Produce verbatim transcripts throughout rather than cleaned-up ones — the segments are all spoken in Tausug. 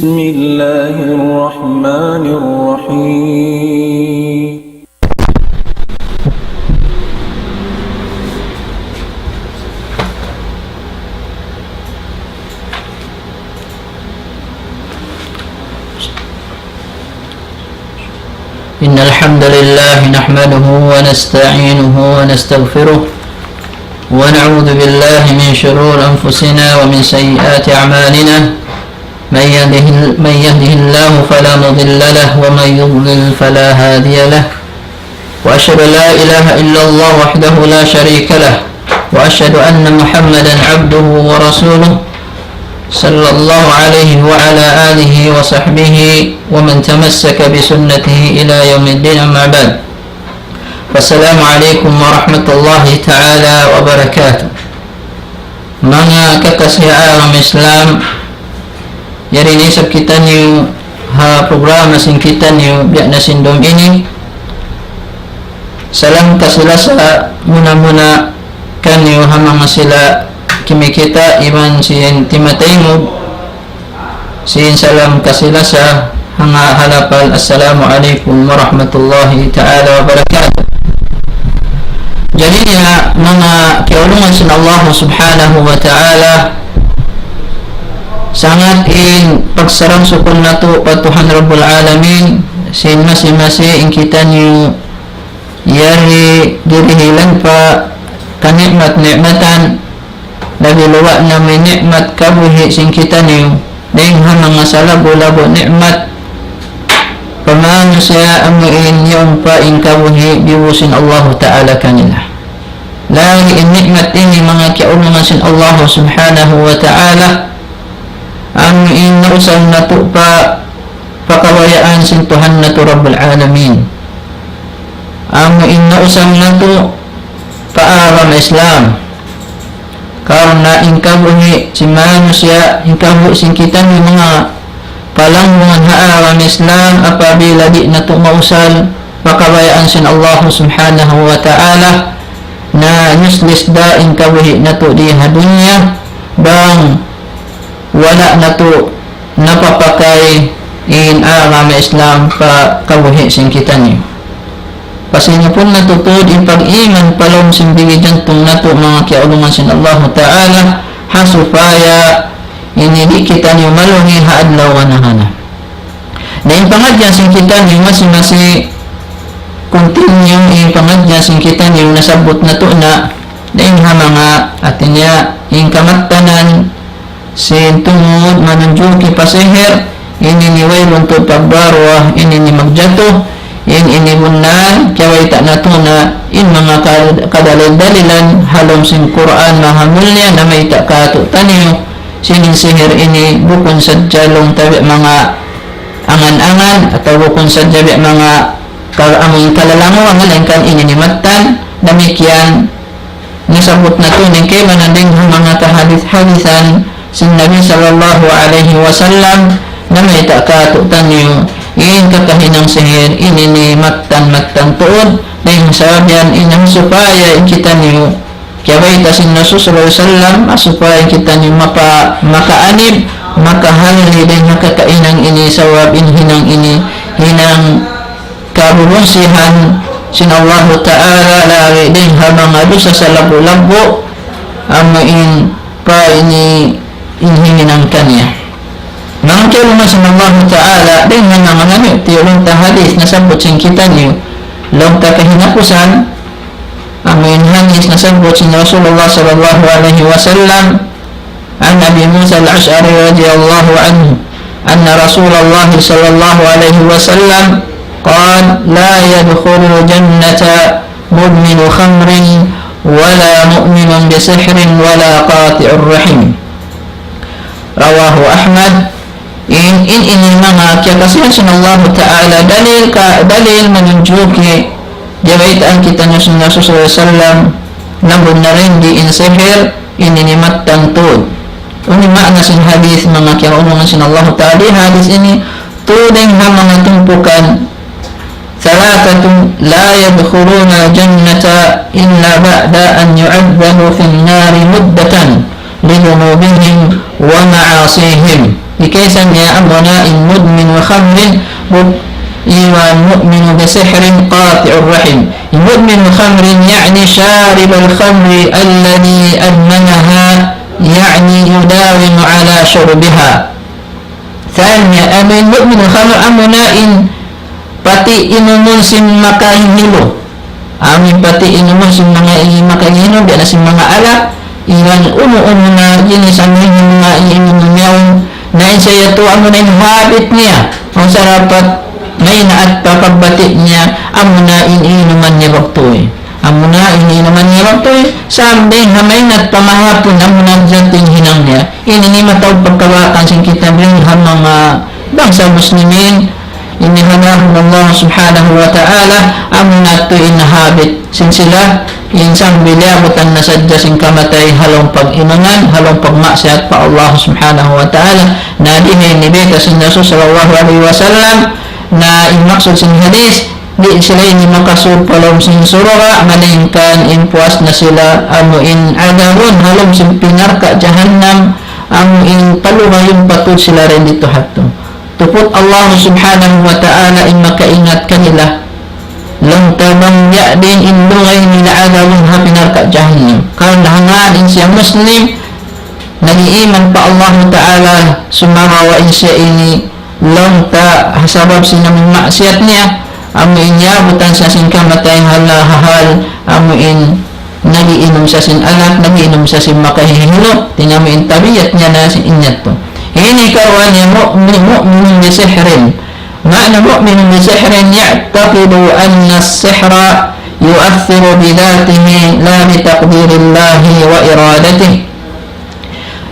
بسم الله الرحمن الرحيم. إن الحمد لله نحمده ونستعينه ونستغفره، ونعوذ بالله من شرور أنفسنا ومن سيئات أعمالنا. من يهده، من يهده الله فلا مضل له، ومن يضلل فلا هادي له. وأشهد أن لا إله إلا الله وحده لا شريك له، وأشهد أن محمدا عبده ورسوله، صلى الله عليه وعلى آله وصحبه ومن تمسك بسنته إلى يوم الدين، أما بعد. فالسلام عليكم ورحمة الله تعالى وبركاته. Manga kakasi ha agama Islam, yari na isab kitaniyu ha programa sin kitaniyu biya' na sin dum ini. Salam kasi-lasa muna-muna kaniyu ha manga sila kimikita' iban sin timataymug. Sin salam kasi-lasa ha manga halapal, Assalamu alaykum wa rahmatullahi ta'ala wa barakatuh. Jadi niya, manga kiyaulungan sin Allah Subhanahu wa Ta'ala, sangat in pagsarang-sukul natu' pa Tuhan Rabbul Alamin, sin masi-masi in kitaniyu yari dirihilan pa kani'mat-ni'matan, labi luwa' na in ni'mat kabuhi' sin kitaniyu, dayn ha manga salabu-labu ni'mat pa manusiya' amu in yaun pa in kabuhi' diyū sin Allahu Ta'ala kanila. Labi in ni'mat ini manga kiyaulungan sin Allah Subhanahu wa Ta'ala, amu in nausal natu' pa, pa kabayaan sin Tuhan natu' Rabbul Alamin. Amu in nausal natu' pa agama Islam. Karna' in kabuhi' sin manusiya', in kabuhi' sin kitaniyu manga palanggungan ha agama Islam, apabila di' natu' mausal pa kabayaan sin Allah Subhanahu wa Ta'ala, na useless da in kabuhi' natu' di ha dunya, bang wala' natu' napapakay in agama Islam pa kabuhi' sin kitaniyu. Pasinupun natu' tuud in pag-iman pa lawm sin bigi jantung natu', manga kiyaulungan sin Allahu Ta'ala, ha supaya ini di' kitaniyu malungi ha adlaw wa nahana. Na in pangadji' sin kitaniyu masi-masi, continue in pangadji' sin kitaniyu nasabbut natu' na, dayn ha manga hāti niya in kamattanan sin tungud manunjuki pa sihir, in ini wayruun tuud pagbaruwa, in ini magjatu, in ini bunnal, kiyabayta' natu' na in manga ka-, kadalil-dalilan ha lawm sin Qur'an mahamulliya namayta' kātu'niyu, sin in sihir ini bukun sadja laung ta biya' manga angan-angan, atawa bukun sadja biya' manga ka-, amu in kalalanguwan, malaingkan in ini mattan, damikkiyan nasabbut natu' in kaibanan dayn ha manga kahadis-hadisan sin Nabi sallallahu alayhi wasallam, namayta' kātu'niyu, in kakahinang sihir, in ini mattan-mattan tuud, dayn ha sabab yan in supaya in kitaniyu, kiyabayta' sin Rasul sallallahu alayhi wasallam, supaya in kitaniyu mapa-, makaanib, makahalli' dayn ha kakahinang ini, sabab in hinang ini, hinang kabubunsihan sin Allahu Ta'ala, labi dayn ha manga dusa salabbu-labbu, amu in pa ini in himinang kaniya. Manga kiyaulungan sin Allahu Ta'ala, dayn ha manga namiyu' tiyulung ta hadis nasabbut sin kitaniyu, laung ta kahinapusan, amu in hadis nasabbut sin Rasulullah sallallahu alayhi wasallam, عن أبي موسى الأشعري رضي الله عنه أن رسول الله صلى الله عليه وسلم قال: لا يدخل الجنة مدمن خمر ولا مؤمن بسحر ولا قاطع رحم. رواه أحمد. In, in ini manga kiyakasihan sin Allahu Ta'ala, dalil ka, dalil manunjuki, kiyabaytaan kitaniyu sin Rasul sallallahu alayhi wasallam, na bunnal in sihir, in ini mattan tuud. Unu in maana sin hadis, manga kiyaulungan sin Allahu Ta'ala, hadis ini tuud dayn ha manga tumpukan, ثلاثة لا يدخلون الجنة إلا بعد أن يعذبوا في النار مدة لذنوبهم ومعاصيهم. Hikaisan niya amuna in مدمن خمر, bu-, iban مدمن بسحر قاطع رحم. In مدمن خمر يعني شارب الخمر الذي أدمنها، يعني يداوم على شربها. Sa' in, amu in مدمن خمر amuna in pati inumun sin makahihilu. Amu in pati inumun sin manga i-, makahihilu, biya' na sin manga alak, iban unu-unu na ginis amu in manga inumun yaun. Na in siya yadtu amuna in habit niya. Bang sa' dapat mayan at papagbati' niya, amuna in inuman niya waktu. Amuna in inuman niya waktu, sambil ha mayan at pa mahapun, amuna jat in hinang niya. Ini in mataud pagkabakan sin kita dayn ha manga bangsa Muslimin, in hadahum Allah Subhanahu wa Ta'ala, amuna yadtu in habit sin sila, in sambil liyabutan na sadja sin kamatay ha lawm pag-inuman, ha lawm pagmaksiyat pa Allah Subhanahu wa Ta'ala. Na di' ini bayta' sin Rasul sallallahu alayhi wasallam, na in maksud sin hadith, di' sila ini makasud pa lawm sin surga', malaingkan in puas na sila amu in adabun ha lawm sin api narka' jahannam, amu in palugayun pa tuud sila dayn didtu ha yadtu. Tuput Allah Subhanahu wa Ta'ala in makaingat kanila. Laung ta bang biya' diin in lugay nila adabun ha api narka' jahannam. Karna' hangkan in siya Muslim, nag-iiman pa Allah Ta'ala, sumagawa' in siya ini laung ta ha sabab sin amu in maksiyat niya, amu in yabutan sa sin kamatay ha la-, ha hal, amu in nag-iinum sa sin alak, nag-iinum sa sin makahihilu, tingnan mu in tabiat niya na sin inyat tu. Ini karuwa niya mu'min, مؤمن بسحر. معنى مؤمن بسحر يعتقد أن السحر يؤثر بذاته لا بتقدير الله وإرادته.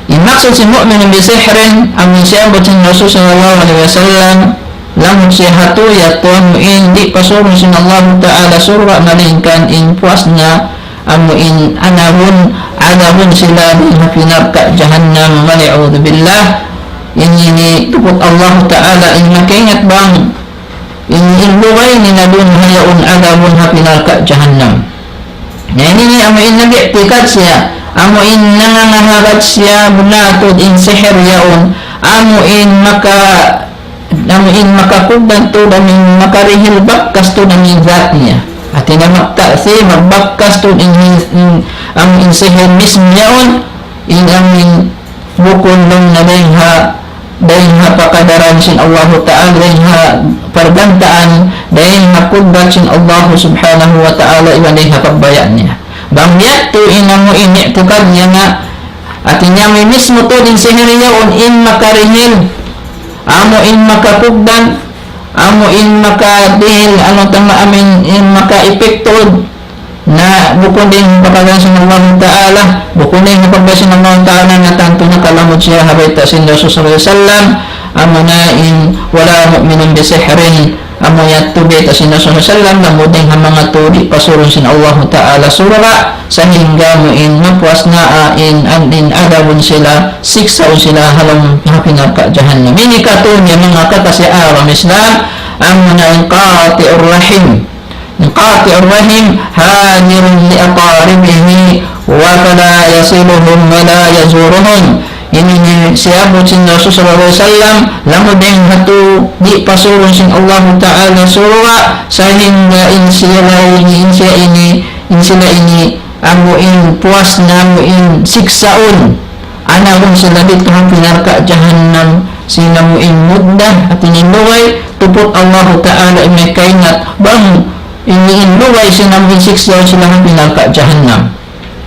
In maksud sin مؤمن بسحر, amu in siyabbut sin Rasul sallallahu alayhi wasallam, lamud siya ha yadtu, yadtu amu in di' pasurun sin Allahu Ta'ala surga' malaingkan in puas na amu in adabun, adabun sila dayn ha api narka' jahannam, والعياذ بالله. Ini, ini tuput Allahu Ta'ala in makaingat bang in, in lugay nila duun ha yaun adabun ha api narka' jahannam. Na ini ini amu in nag-i'tikad siya, amu in nangangahagad siya bunnal tuud in sihir yaun, amu in maka-, amu in makakugdan tuud, amu in makarihil bakas tuud amu in zat niya. Hati niya magta'thir, magbakkas tuud in, in, amu in sihir mismu yaun, in amu in bukun laung niya dayn ha, dayn ha pakadaran sin Allahu Ta'ala, dayn ha pargantaan, dayn ha kudrat sin Allahu Subhanahu wa Ta'ala, iban dayn ha pagbaya' niya. Bang yadtu in amu in i'tikad niya na, hati niya amu in mismu tuud in sihir yaun in makarihil, amu in makakugdan, amu in makadihil, anu tama amu in, in maka-effect tuud. Na bukun dayn ha pakadaran sin Allahu Ta'ala, bukun dayn ha pagbaya' sin Allahu Ta'ala, na tantu nakalamud siya ha bayta' sin Rasul sallallahu alayhi wasallam, amu na in ولا مؤمن بسحر, amu yadtu bayta' sin Rasul sallallahu alayhi wasallam, lamud dayn ha manga tuud di' pasurun sin Allahu Ta'ala surga', sahingga amu in mapuas na, ah, in, an, in adabun sila, siksaun sila ha lawm ha api narka' jahannam. Ini katu' niya manga kakasi agama Islam, amu na in قاطع الرحم. قاطع الرحم هاجر لأقاربه فلا يصلهم ولا يزورهم. Ini in siyabbut sin Rasul sallallahu alayhi wasallam, lamud dayn ha yadtu di' pasurun sin Allahu Ta'ala surga', sahingga in sila ini, in siya ini, in sila ini, amu in puas na amu in siksaun. Anagun sila didtu ha api narka' jahannam, sin amu in mudda, hati niya in lugay, tuput Allahu Ta'ala in makaingat, bang ini in lugay sin amu in siksaun sila ha api narka' jahannam.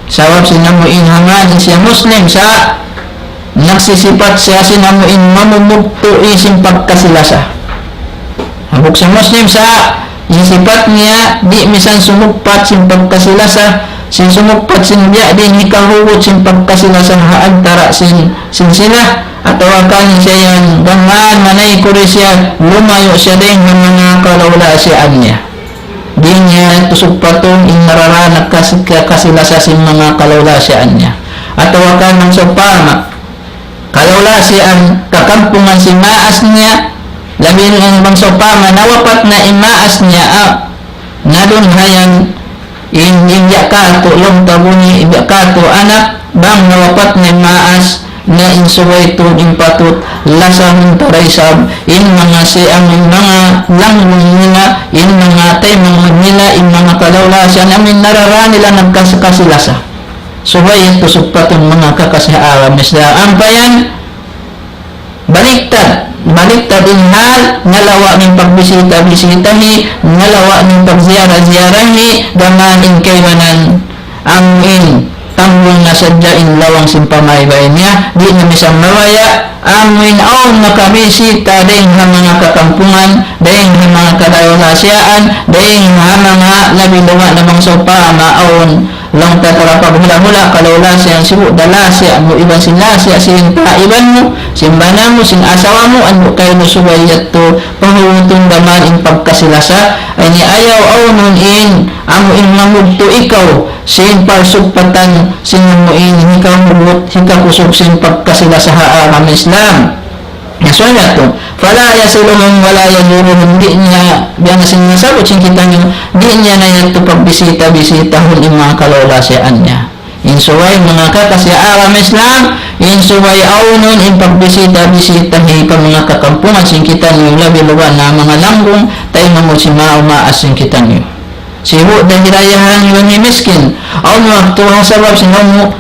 Sabab sin amu in hangkan siya Muslim sa' nagsisipat siya sin amu in mamumugtu' sin pagkasi-lasa. Hambuuk siya Muslim sa' in sipat niya di' misan sumugpat sin pagkasi-lasa, sin sumugpat sin biya' diin hikahugut sin pagkasi-lasa ha antara' sin, sin sila, atawa kan siya yan ganggan manaykud siya, lumayu' siya dayn ha manga kalawlasiyaan niya. Di' niya tusugpatun in nararan na kasi-, ka-, kasi-lasa sin manga kalawlasiyaan niya. Atawa kan bang sawpama, kalawlasiyaan, kakampungan sin maas niya, labi na in bang sawpama nawapat na in maas niya, ah, na duun ha yan, in, in biya' katu', laung ta buni, in biya' katu' anak, bang nawapat na in maas, Na in subay tuud in patut lasahun ta da isab in manga si-, amu in manga langgum nila, in manga taymanghud nila, in manga kalawlasahan, amu in narara nila nagkas-, kasi-lasa. Subay yadtu sugpatun manga kakasi ha agama Islam. Ampa yan, baliktad, baliktad in hal, nalawa' in pagbisita-bisitahi, nalawa' in pagziyara-ziyarahi, gām in kaibanan amu in tambul na sadja in lawang sin pamaybay niya, di' na misan mabaya', amu in awn nakabisita dayn ha manga kakampungan, dayn ha manga kalawlasahan, dayn ha manga labi-labi na bang sawpama awn laung ta tara paghula-hula, kalawlasahan sibu' da lasa mu iban sin lasa sin kaibanan mu, sin bana mu, sin asawa mu, andu' kaymu subay yadtu pahuutun da man in pagkasi-lasa, ini ayaw awnun in, amu in mamugtu' ikaw, sin parsugpatan, sin amu in hikahugut, hikakusug sin pagkasi-lasa ha agama Islam. Na, subay yadtu. فلا يصلهم ولا يزورهم, di' niya, biya' na sin nasabbut sin kitaniyu, di' niya na yadtu pagbisita-bisitahun in manga kalawlasahan niya. In subay manga kakasi ha agama Islam, in subay awnun in pagbisita-bisitahi pa manga kakampungan sin kitaniyu, labi-labi na manga langgum, taymanghud sin manga umaas sin kitaniyu. Sibu' da hirayahan iban hi miskin. Awn waktu ha sabab sin amu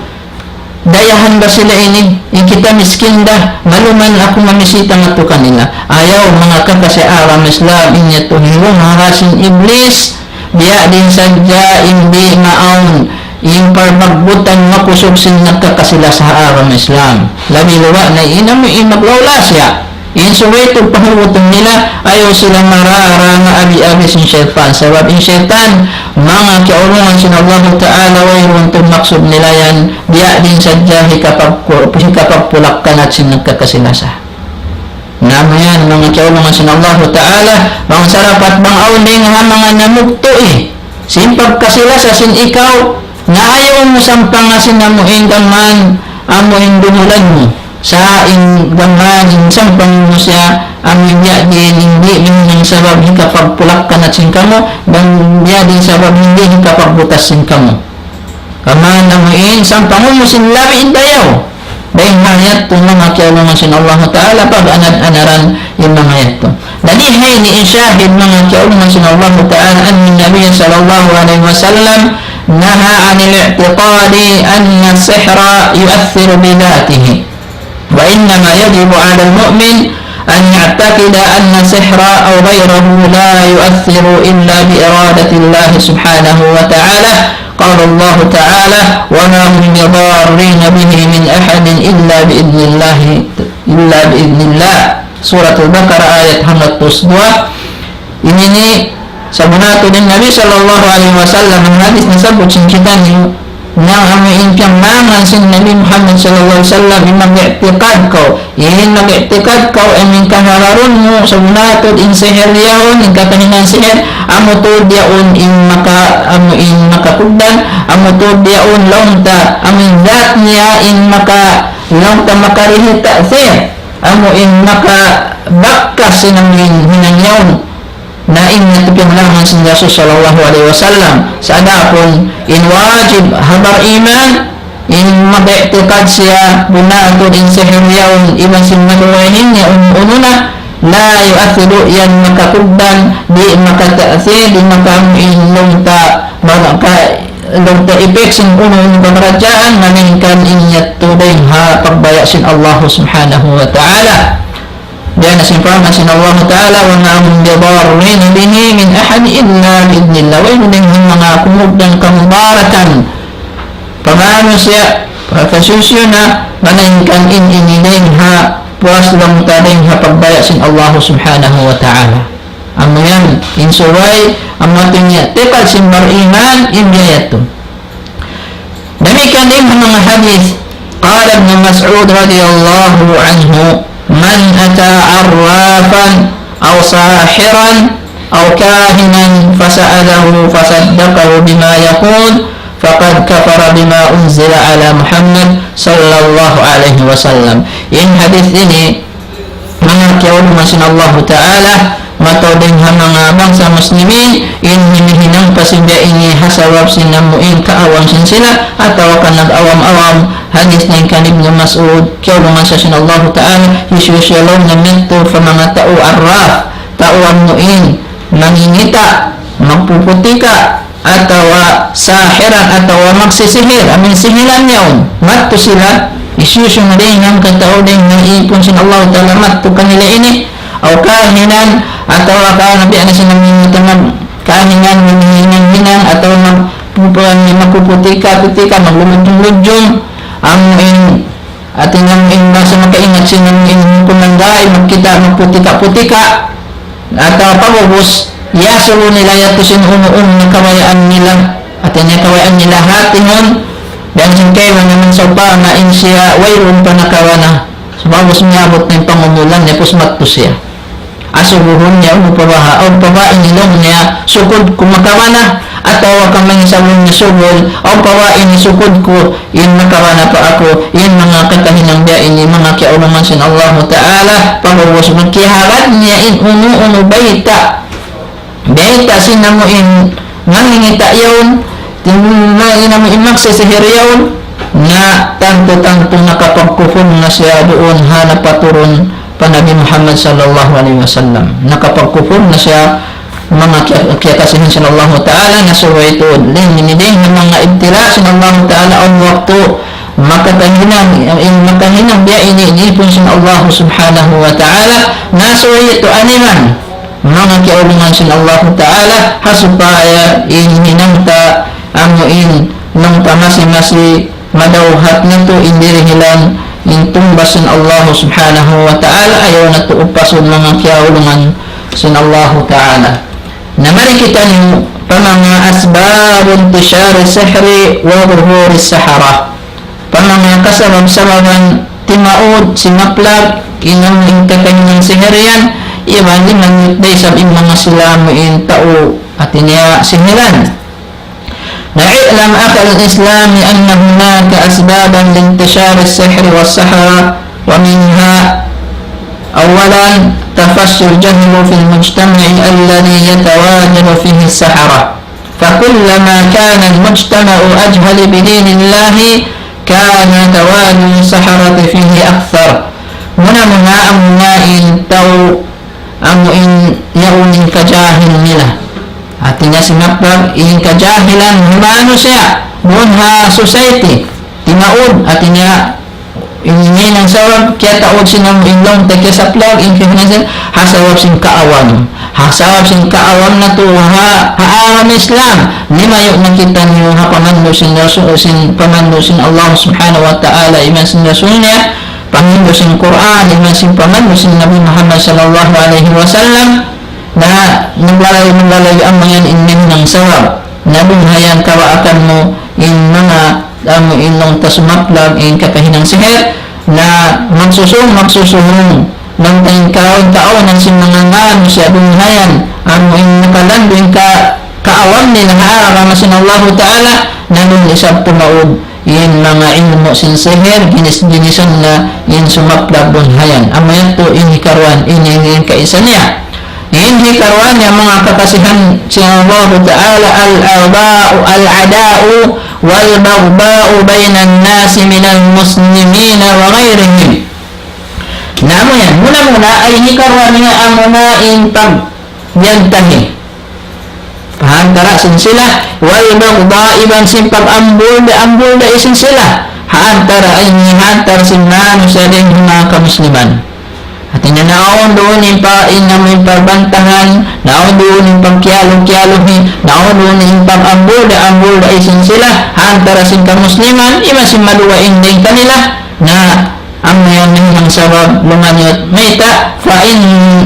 dayahan ba sila ini, in kita miskin da, maluman aku mamisita ngadtu kanila. Ayaw, manga kakasi ha agama Islam, in yadtu hinung ha ra sin Iblis, biya' diin sadja in di' maawn, in parbagbutan makusug sin nagkakasi-lasa ha agama Islam. Labi-labi na in amu in maglawlasa. In subay tuud pahuutun nila, ayaw sila marara maabi-abi sin saytan. Sabab in saytan, manga kiyaulungan sin Allahu Ta'ala, wayruun tuud maksud nila yan, biya' diin sadja hikapagku-, hikapagpulak-kanat sin nagkakasi-lasa. Na amu yan, manga kiyaulungan sin Allahu Ta'ala, bang sarapat bang awn dayn ha manga namugtu' sin pagkasi-lasa sin ikaw, na ayaw mu sampanga sin amu in gām, amu in duhulan mu. Sa' in gām, in sampang mu siya, amu in biya' diin di' mahinang sabab hikapagpulak-kanat sin kamu, bang biya' diin sabab di' hikapagbutas sin kamu. Gām amu in sampang mu sin labi in dayaw. Dayn ha yadtu manga kiyaulungan sin Allahu Ta'ala, pag-anad-anaran in manga yadtu. Dayn ha ini in shahid manga kiyaulungan sin Allahu Ta'ala, أن النبي صلى الله عليه وسلم نهى عن الاعتقاد أن السحر يؤثر بذاته، وإنما يجب على المؤمن أن يعتقد أن السحر أو غيره لا يؤثر إلا بإرادة الله سبحانه وتعالى. قال الله تعالى: وما هم بضارين به من أحد إلا بإذن الله، إلا بإذن الله. Suratul Baqarah ayat hanggatus duwa. Ini ini sabunnal tuud in Nabi sallallahu alayhi wasallam, in hadith nasabbut sin kitaniyu, na amu in piyammanan sin Nabi Muhammad sallallahu alayhi wasallam, in mag-i'tiqad kaw, in mag-i'tiqad kaw, amu in kahagarun mu, sabunnal tuud in sihir yaun, in kakahinang sihir, amu tuud yaun in maka, amu in makakugdan, amu tuud yaun laung ta, amu in zat niya in maka, laung ta makarihil ta'thir. Amu in makabakkas sin amu in hinang yaun. Na in yadtu piyammanan sin Rasul sallallahu alayhi wasallam. Sa' adapun in wajib ha bar-iman, in mag-i'tiqad siya bunnal tuud in sihir yaun, iban sin maluhay niya unu-unu na, la yu'athiru, yan makakugdan, di' makata'thir, di' maka amu in laung ta, maka laung ta effect sin unu-unu pakaradjaan, malaingkan in yadtu dayn ha pagbaya' sin Allah subhanahu wa ta'ala. Dayn ha sin parman sin Allah ta'ala, وما هم بضارين به من أحد إلا بإذن الله. Wayruun dayn ha manga kumugdan kamudaratan pa manusiya', pa kasusiyu na, malaingkan in ini dayn ha puas laung ta dayn ha pagbaya' sin Allah subhanahu wa ta'ala. Amu yan, in subay, amu yadtu in i'tiqad sin bar-iman, in biya' yadtu. Damikkiyan in manga hadith. قال ابن مسعود رضي الله عنه: من أتى عرافا أو ساحرا أو كاهنا فسأله فصدقه بما يقول فقد كفر بما أنزل على محمد صلى الله عليه وسلم. In hadith ini, manga kiyaulungan sin Allahu ta'ala, ma atawa dayn ha manga bangsa Muslimin, in himihinang pa sin biya' ini ha sabab sin amu in kaawam sin sila, atawa ka nag-awam-awam, hadis dayn kan Ibnu Mas'ud, kiyaulungan siya sin Allahu Ta'ala, hisiyu-siyu laung niya madtu pa manga tau arraf, tau amu in, mangingita', magpuputika', atawa sahiran, atawa magsisihir, amu in sihilan yaun. Madtu sila, hisiyu-siyu na dayn ha manga tau dayn ha ipun sin Allahu Ta'ala madtu kanila ini, aw kahinan, atawa ka nabi ana sin namingi tangan, kahinan, manghinang-hinang, atawa mag-, magpuputika'-putika', maglulujung-lujung, amu in hati niya in masa makaingat sin in hukuman gaib, magkita', magputika'-putika', atawa pag'ubus, iyasubu nila yadtu sin unu-unu na kabayaan nila, hati niya kabayaan nila hātihun, dayn sin kaibanan sawpama in siya wayruun pa nakawana, sa' pag'ubus miyabut na in pangumulan niya, pus madtu siya. Asubuhun niya, unu pa baha', awn pa ba ini laung niya, sukud ku makawana, atawa ka mangisabun niya sugul, awn pa ba ini sukud ku, in makawana pa aku, in manga kakahinang biya' ini, manga kiyaulungan sin Allahu Ta'ala, pag'ubus magkiyahagad niya in unu-unu bayta'. Bayta' sin amu in mangingita' yaun, tin-, na in amu in magsisihir yaun, na tantu-tantu nakapagkupur na siya duun ha napaturun pa Nabi Muhammad sallallahu alayhi wasallam. Nakapagkupur na siya manga kiya-, kiyakasihan sin Allahu Ta'ala, na subay tuud. Dayn ini dayn ha manga ibtila' sin Allahu Ta'ala, awn waktu makatahinang, in makahinang biya' ini, in ipun sin Allahu Subhanahu wa Ta'ala, na subay tuud animan. Manga kiyaulungan sin Allahu Ta'ala, ha supaya in hinang ta amu in nung ta masi-masi madawhat natu' in dirihilan in tungbas sin Allahu Subhanahu wa Ta'ala, ayaw natu' upasun manga kiyaulungan sin Allahu Ta'ala. Na mari kitaniyu pa manga أسباب انتشار السحر وظهور السحرة. Pa manga kasabab-sababan timaud, simaplag, in amu in kakahinang sihir yan, iban di' man da isab in manga sila amu in tau hati niya sihiran. Na اعلم أخا الإسلام أن هناك أسبابا لانتشار السحر والسحرة، ومنها أولا تفشي الجهل في المجتمع الذي يتواجد فيه السحرة. فكلما كان المجتمع أجهل بدين الله كان تواجد السحرة فيه أكثر. Muna-muna amuna in tau amu in yaun in kajahil nila. Hati niya simaplag in kajahilan manusiya' duun ha society. Timaud, hati niya in hinang sabab, kiyataud sin amu in laung ta kiyasaplag, in kahinang sin, ha sabab sin kaawam. Ha sabab sin kaawam natu' ha, ha agama Islam. Limayu' na kitaniyu ha pamandu' sin Rasul, sin pamandu' sin Allah Subhanahu wa Ta'ala, iban sin Rasul niya, pamandu' sin Qur'an, iban sin pamandu' sin Nabi Muhammad sallallahu alayhi wasallam. Na, naglalay, naglalay amu yan in hinang sabab. Na duun ha yan kawaakan mu, in manga amu in laung ta sumaplag in kakahinang sihir, na magsusuhung, magsusuhung. Laung ta in kaun-kaunan sin manga manusiya' duun ha yan, amu in nakalandu' in ka-, kaawam nila ha agama sin Allahu Ta'ala, na duun isab tumaud in manga ilmu' sin sihir, ginis-ginisan na in sumaplag duun ha yan. Amu yadtu in hikaruwan, in, in, in kaisa niya. In hikaruwa niya manga kakasihan sin Allahu Ta'ala, الأعداء، العداء والبغضاء بين الناس من المسلمين وغيرهم. Na amu yan, muna-muna in hikaruwa niya amuna in pagbiyantahi ha antara sin sila, والبغضاء iban sin pag-ambul-ambul da sin sila ha antara, in ha antara sin manusiya' dayn ha manga kamusliman. Hati niya, na awn duun in pa-, in amu in pagbantahan, na awn duun in pagkiyalu-kiyaluhi, na awn duun in pag-ambul da, ambul da sin sila, ha antara sin kamusliman, iban sin madugaing dayn kanila, na amu yan in sabab lumanyut. Mayta', فإن،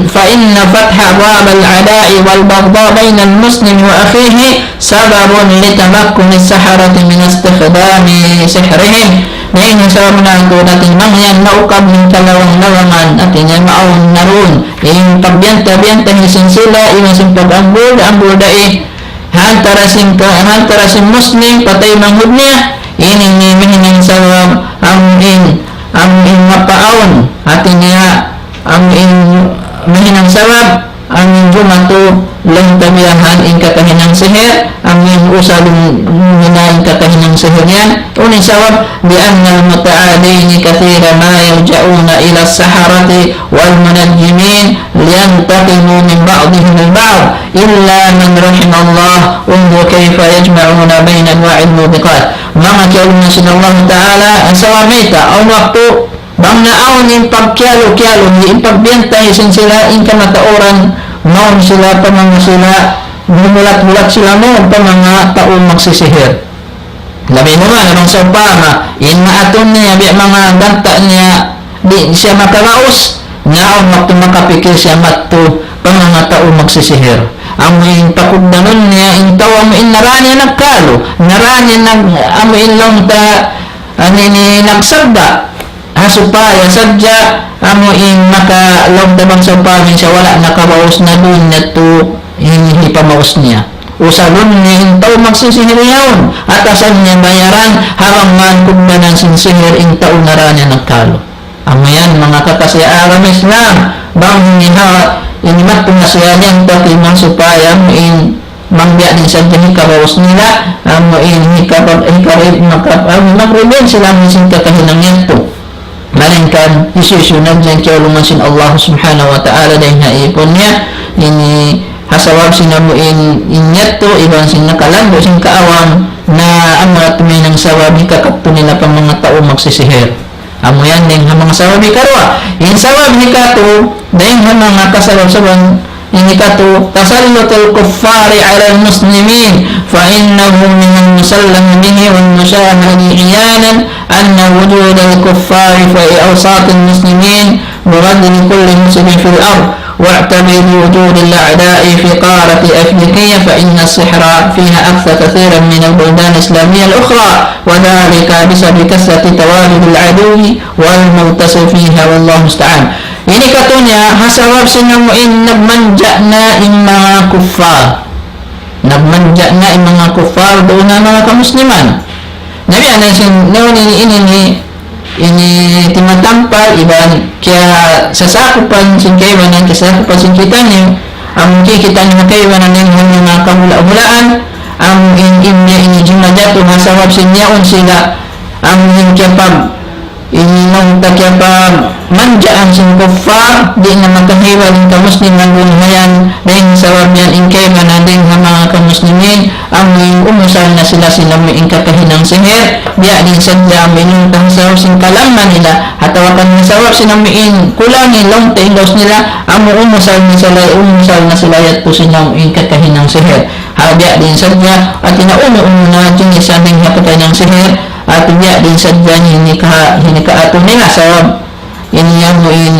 فإن فتح باب العداء والبغضاء بين المسلم وأخيه سبب لتمكن السحرة من استخدام سحرهم. Na in sabab natu' dayn ha manga yan naukab in kalawang-lawangan, hati niya maawn na duun in pagbiyanta-biyanta sin sila, iban sin pag-ambul-ambul da ha antara sin ka-, ha antara sin Muslim pa taymanghud niya, ini in mahinang sabab amu in, amu in mapaawn, hati niya amu in mahinang sabab amu in jumatu, laung ta biya' ha yan in kakahinang sihir, amu in usalun nila in kakahinang sihir yan. Unu in sabab, لأن المتعالين كثيرا ما يلجؤون إلى السحرة والمنجمين لينتقموا من بعضهم البعض إلا من رحم الله. انظر كيف يجمعون بين أنواع الموبقات. Manga kiyaulungan sin Allah Ta'ala, in sabab mayta', awn waktu, bang na awn in pagkiyalu-kiyalu, in pagbiyantay sin sila, in kamatauran, mawn sila, pa manga sila, humulat-hulat sila mawn, pa manga tau magsisihir. Labi na man, bang sawpama, in maatun niya, biya' manga ganta' niya, di' siya makabaus, na awn waktu makapikil siya madtu, pa manga tau magsisihir. Amu in pakugdanun niya, in tau amu in nara niya nagkalu, nara niya nag-, amu in laung ta, ani ini nagsabda, ha supaya sadja amu in maka laung ta bang sawpama in siya wala' nakabaus na duun niya tu in hipamaus niya. Usalun niya in tau magsisihir yaun, atasan niya bayaran, ha bang man kugdanan sin sihir in tau nara niya nagkalu. Amu yan manga kakasi agama Islam, bang ini ha, ini madtu na siya yan, tapi man supaya amu in bang biya' diin sadja hikabaus nila, amu in hikapag-, hikari-, maka-, amu in mag-revenge sila amu sin kakahinang yadtu. Malaingkan, hisiyu-siyu na yan kiyaulungan sin Allah Subhanahu wa Ta'ala dayn ha ipun niya, ini ha sabab sin amu in, in yadtu, iban sin nakalandu' sin kaawam, na amu yadtu mahinang sabab hikakaptu nila pa manga tau magsisihir. Amu yan dayn ha manga sabab hikaruwa. In sabab hikatu, dayn ha manga kasabab-sababan, in hikatu, تسلط الكفار على المسلمين، فإنه من المسلم به والمشاهد عيانا أن وجود الكفار في أوساط المسلمين مغذي لكل مسلم في الأرض، واعتبر بوجود الأعداء في قارة أفريقيا، فإن السحر فيها أكثر كثيرا من البلدان الإسلامية الأخرى، وذلك بسبب كثرة تواجد العدو والمغتصب فيها، والله المستعان. Ini katu' niya, ha sabab sin amu in nagmanja' na in manga kuffar. Nagmanja' na in manga kuffar, duun na manga kamusliman. Na biya' na sin, na ini, ini, ini, ini timatampal, iban kiyasasakupan sin kaibanan, kiyasasakupan sin kitaniyu, amu in kikita' niyu kaibanan in manga kahula'-hulaan, amu in, in, ini jumajatu ha sabab sin yaun sila, amu in kiyapag-, ini laung ta kiyapamanjaan sin kuffar, di' na makahiwal in kamusliman duun ha yan, dayn sabab yan in kaibanan dayn ha manga kamuslimin, amu in umusal na sila sin amu in kakahinang sihir, biya' diin sadja amu in laung ta ha sabab sin kalamma nila, atawa kan ha sabab sin amu in kulang in laung ta in laus nila, amu umusal na sila, umusal na sila yadtu sin amu in kakahinang sihir. Ha, biya' diin sadja, hati niya unu-unu na jinis sin dayn ha kakahinang sihir, hati biya' diin sadja ini ka, ini kaatu nila, sabab ini amu in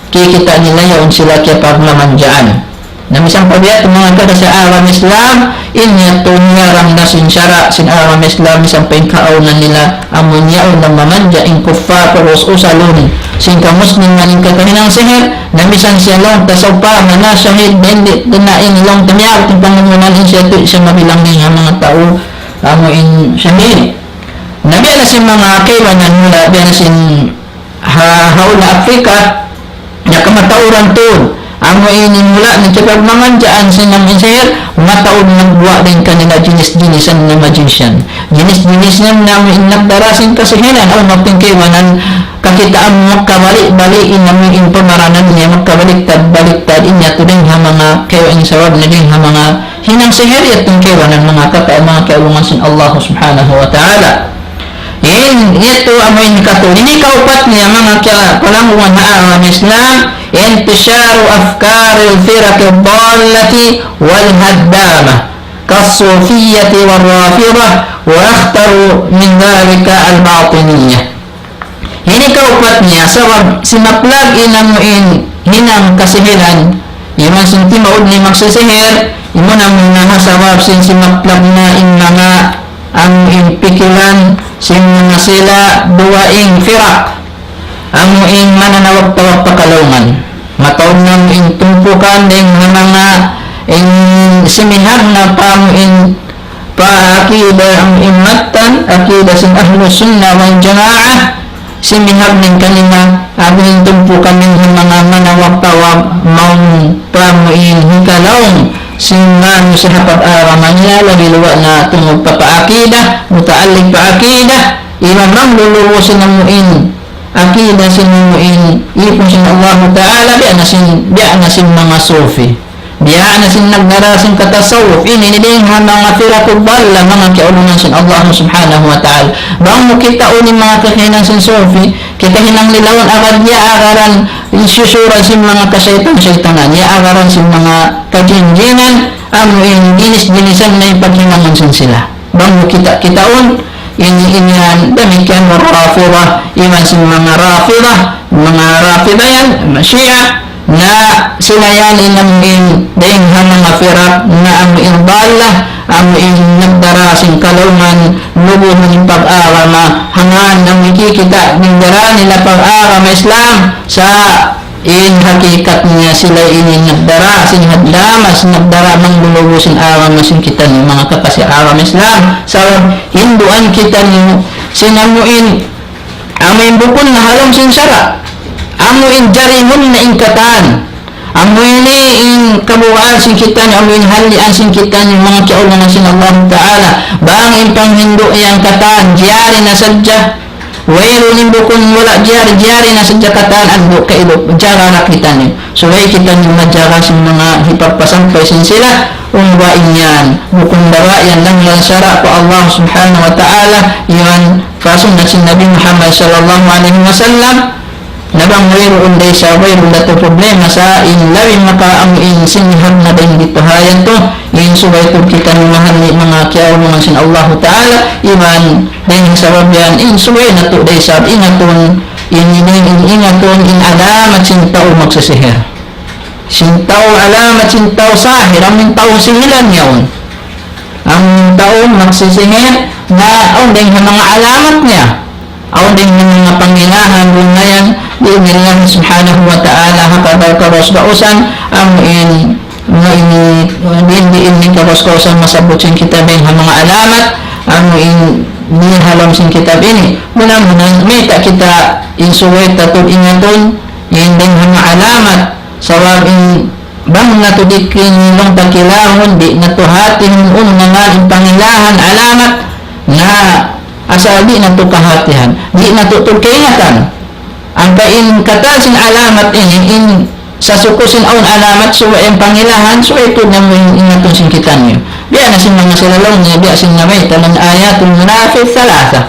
kikita' nila yaun sila kiyapagmamanjaan. Na misan pa biya' tu manga kakasi agama Islam, in yadtu niyaram na sin sara' sin agama Islam, misan pa in kaawnan nila, amu in yaun na mamanja' in kuffar, parus usalun sin kamusliman in kakahinang sihir, na misan siya laung ta sawpama na shahid, dayn di' na in laung ta miyabut in pangumunan in siya tu, siya mabilang dayn ha manga tau, amu in shahid. Na biya' na sin manga kaibanan nila, biya' na sin ha, ha hula' Afrika, na kamatauran tuud. Amu ini mula' na kiyapagmamanjaan sin amu in sihir, mataud nagbuwa' dayn kanila jinis-jinisan na magician. Jinis-jinisan na amu in nagdara sin kasihiran, awn waktu in kaibanan, kakitaan mu magkabalik-balik in amu in pamaranan niya, magkabaliktad-baliktad, in yadtu dayn ha manga kaibanan sabab na dayn ha manga hinang sihir, yadtu in kaibanan manga kaka-, manga kiyaulungan sin Allah Subhanahu wa Ta'ala. In, yadtu amu in katu-, ini kaupat niya manga kiya-, palanggungan ha agama Islam, انتشار أفكار الفرق الضالة والهدامة كالصوفية والرافضة، وأخطر من ذلك الباطنية. Ini kaupat niya, sabab simaplag in amu in hinang kasihiran, iban sin timaud niya magsisihir, iban amu na ha sabab sin simaplag na in manga amu in pikilan sin manga sila dugaing firaq, amu in mananawag-tawag pa kalaungan. Mataud na amu in tumpukan dayn ha manga in simihag na pa amu in pa akida amu in mattan, akida sin Ahlus Sunnah wal Jamaah, simihag dayn kanila, amu in tumpukan dayn ha manga manawag-tawag mawn pa amu in hikalaung sin manusiya' ha pag-agama niya, labi luwa' na tungud pa, pa akida, mutaalliq pa akida, iban manglulubu sin amu in akida sin amu in ipun sin Allahu Ta'ala, biya' na sin, biya' na sin manga sufi. Biya' na sin nagdara sin katasawuf, ini in dayn ha manga firaqud dalla, manga kiyaulungan sin Allah Subhanahu wa Ta'ala. Bang mu kitaun in manga kahinang sin sufi, kita hinang lilawan agad niya agaran in siyusuran sin manga kasaytan-saytanan, niya agaran sin manga kajin-jinan, amu in ginis-ginisan na in paghinangun sin sila. Bang mu kita-kitaun, ini, ini yan, damikkiyan manga Rafidah, iban sin manga Rafidah, manga Rafidah yan, manga Shia, na sila yan in amu in dayn ha manga firaq, na amu in dalla, amu in nagdara sin kalaungan, lubuhun in pag-agama, hangkan amu in kikita' nagdara nila pag-agama Islam, sa' in hakikat niya sila ini nagdara sin hadlum, sin nagdara manglulubu sin agama sin kitaniyu manga kakasi agama Islam. Sabab hinduan kitaniyu sin amu in, amu in bukun na ha lawm sin sara'. Amu in jarimun na in katan. Amu ini in kabugaan sin kitaniyu, amu in hallian sin kitaniyu, manga kiyaulungan sin Allah Ta'ala. Bang in panghindu' yan katan, jari na sadja. Wayruun in bukun wala' jari, jari na sadja katan, adbu kailu, jaga na kitaniyu. Subay kitaniyu majaga sin manga hipagpasampay sin sila, unu ba in yan. Bukun baha' yan langgal sara' pa Allah Subhanahu wa Ta'ala, iban pa sunnat sin Nabi Muhammad sallallahu alayhi wasallam. Na bang wayruun da isab, wayruun da tuud problema sa' in labi maka amu in sin hikmat na dayn didtu ha yan tu, in subay tuud kitaniyu mahalli' manga kiyaulungan sin Allahu Ta'ala, iban dayn ha sabab yan, in subay natu' da isab ingatun, in, in, in, ingatun, in alamat sin tau magsisihir. Sin tau alamat, sin tau sahir, amu in tau sihilan yaun. Amu in tau magsisihir, na awn dayn ha manga alamat niya. Awn dayn ha manga pangilahan, duun na yan, bi'idhnillah subhanahu wa ta'ala, ha kagaus-gausan, amu in, na ini, diin-diin in kagaus-gausan masabbut sin kitab dayn ha manga alamat, amu in, di ha lawm sin kitab ini. Muna-muna, mayta' kita in subay ta tuud ingatun, in dayn ha manga alamat, sabab in bang natu' di' kinilung ta kilahun, di' natu' hatihun unu na in pangilahan alamat, na asal di' natu' kahatihan, di' natu' tuud kaingatan. Ampa in katan sin alamat ini, in sasuku sin awn alamat subay in pangilahan, subay tuud namu' in ingatun sin kitaniyu. Biya' na sin manga sila laung niya, biya' sin namayta' من آيات المنافق ثلاثة.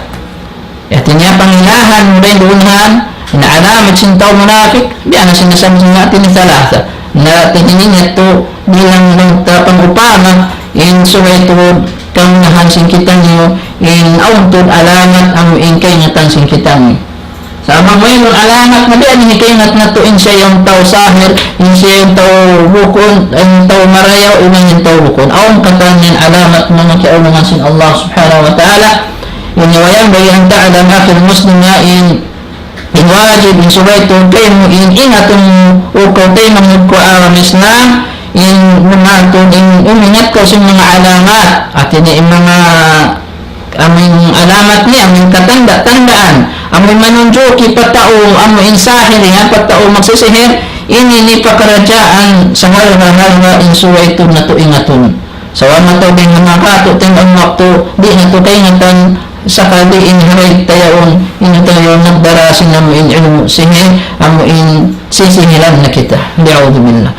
Hati niya pangilahan mu dayn duun ha yan, in alamat sin tau munafik, biya' na sin nasabbut sin hati niya thalatha. Na hati niya tu bilang nung ta pangupama, in subay tuud kamunahan sin kitaniyu, in awn tuud alamat amu in kaingatan sin kitaniyu. Sa' bang wayruun alamat na biya' ini kaingat natu' in siya yan tau sahir, in siya yan tau bukun, in tau marayaw, iban in tau bukun. Awn katan yan alamat manga kiyaulungan sin Allah Subhanahu wa Ta'ala. Ini وينبغي أن تعلم أخي المسلم in, in wajib in subay tuud kaymu in ingatun mu, o kaw taymanghud ku ha agama Islam, in manga tuud in umingat kaw sin manga alamat. Hati niya in manga amu in alamat niya, amu in katanda-tandaan, amu in manunjuki pa tau, amu in sahir, ha pa tau magsisihir, ini in pakaradjaan sahalga'-halga' in subay tuud natu' ingatun. Sabab mataud in manga katu' timbaun waktu, di' natu' kaingatan, sakali in haray ta yaun, in ta yaun nagdara sin amu in ilmu' sihir, amu in sisihilan na kita. نعوذ بالله.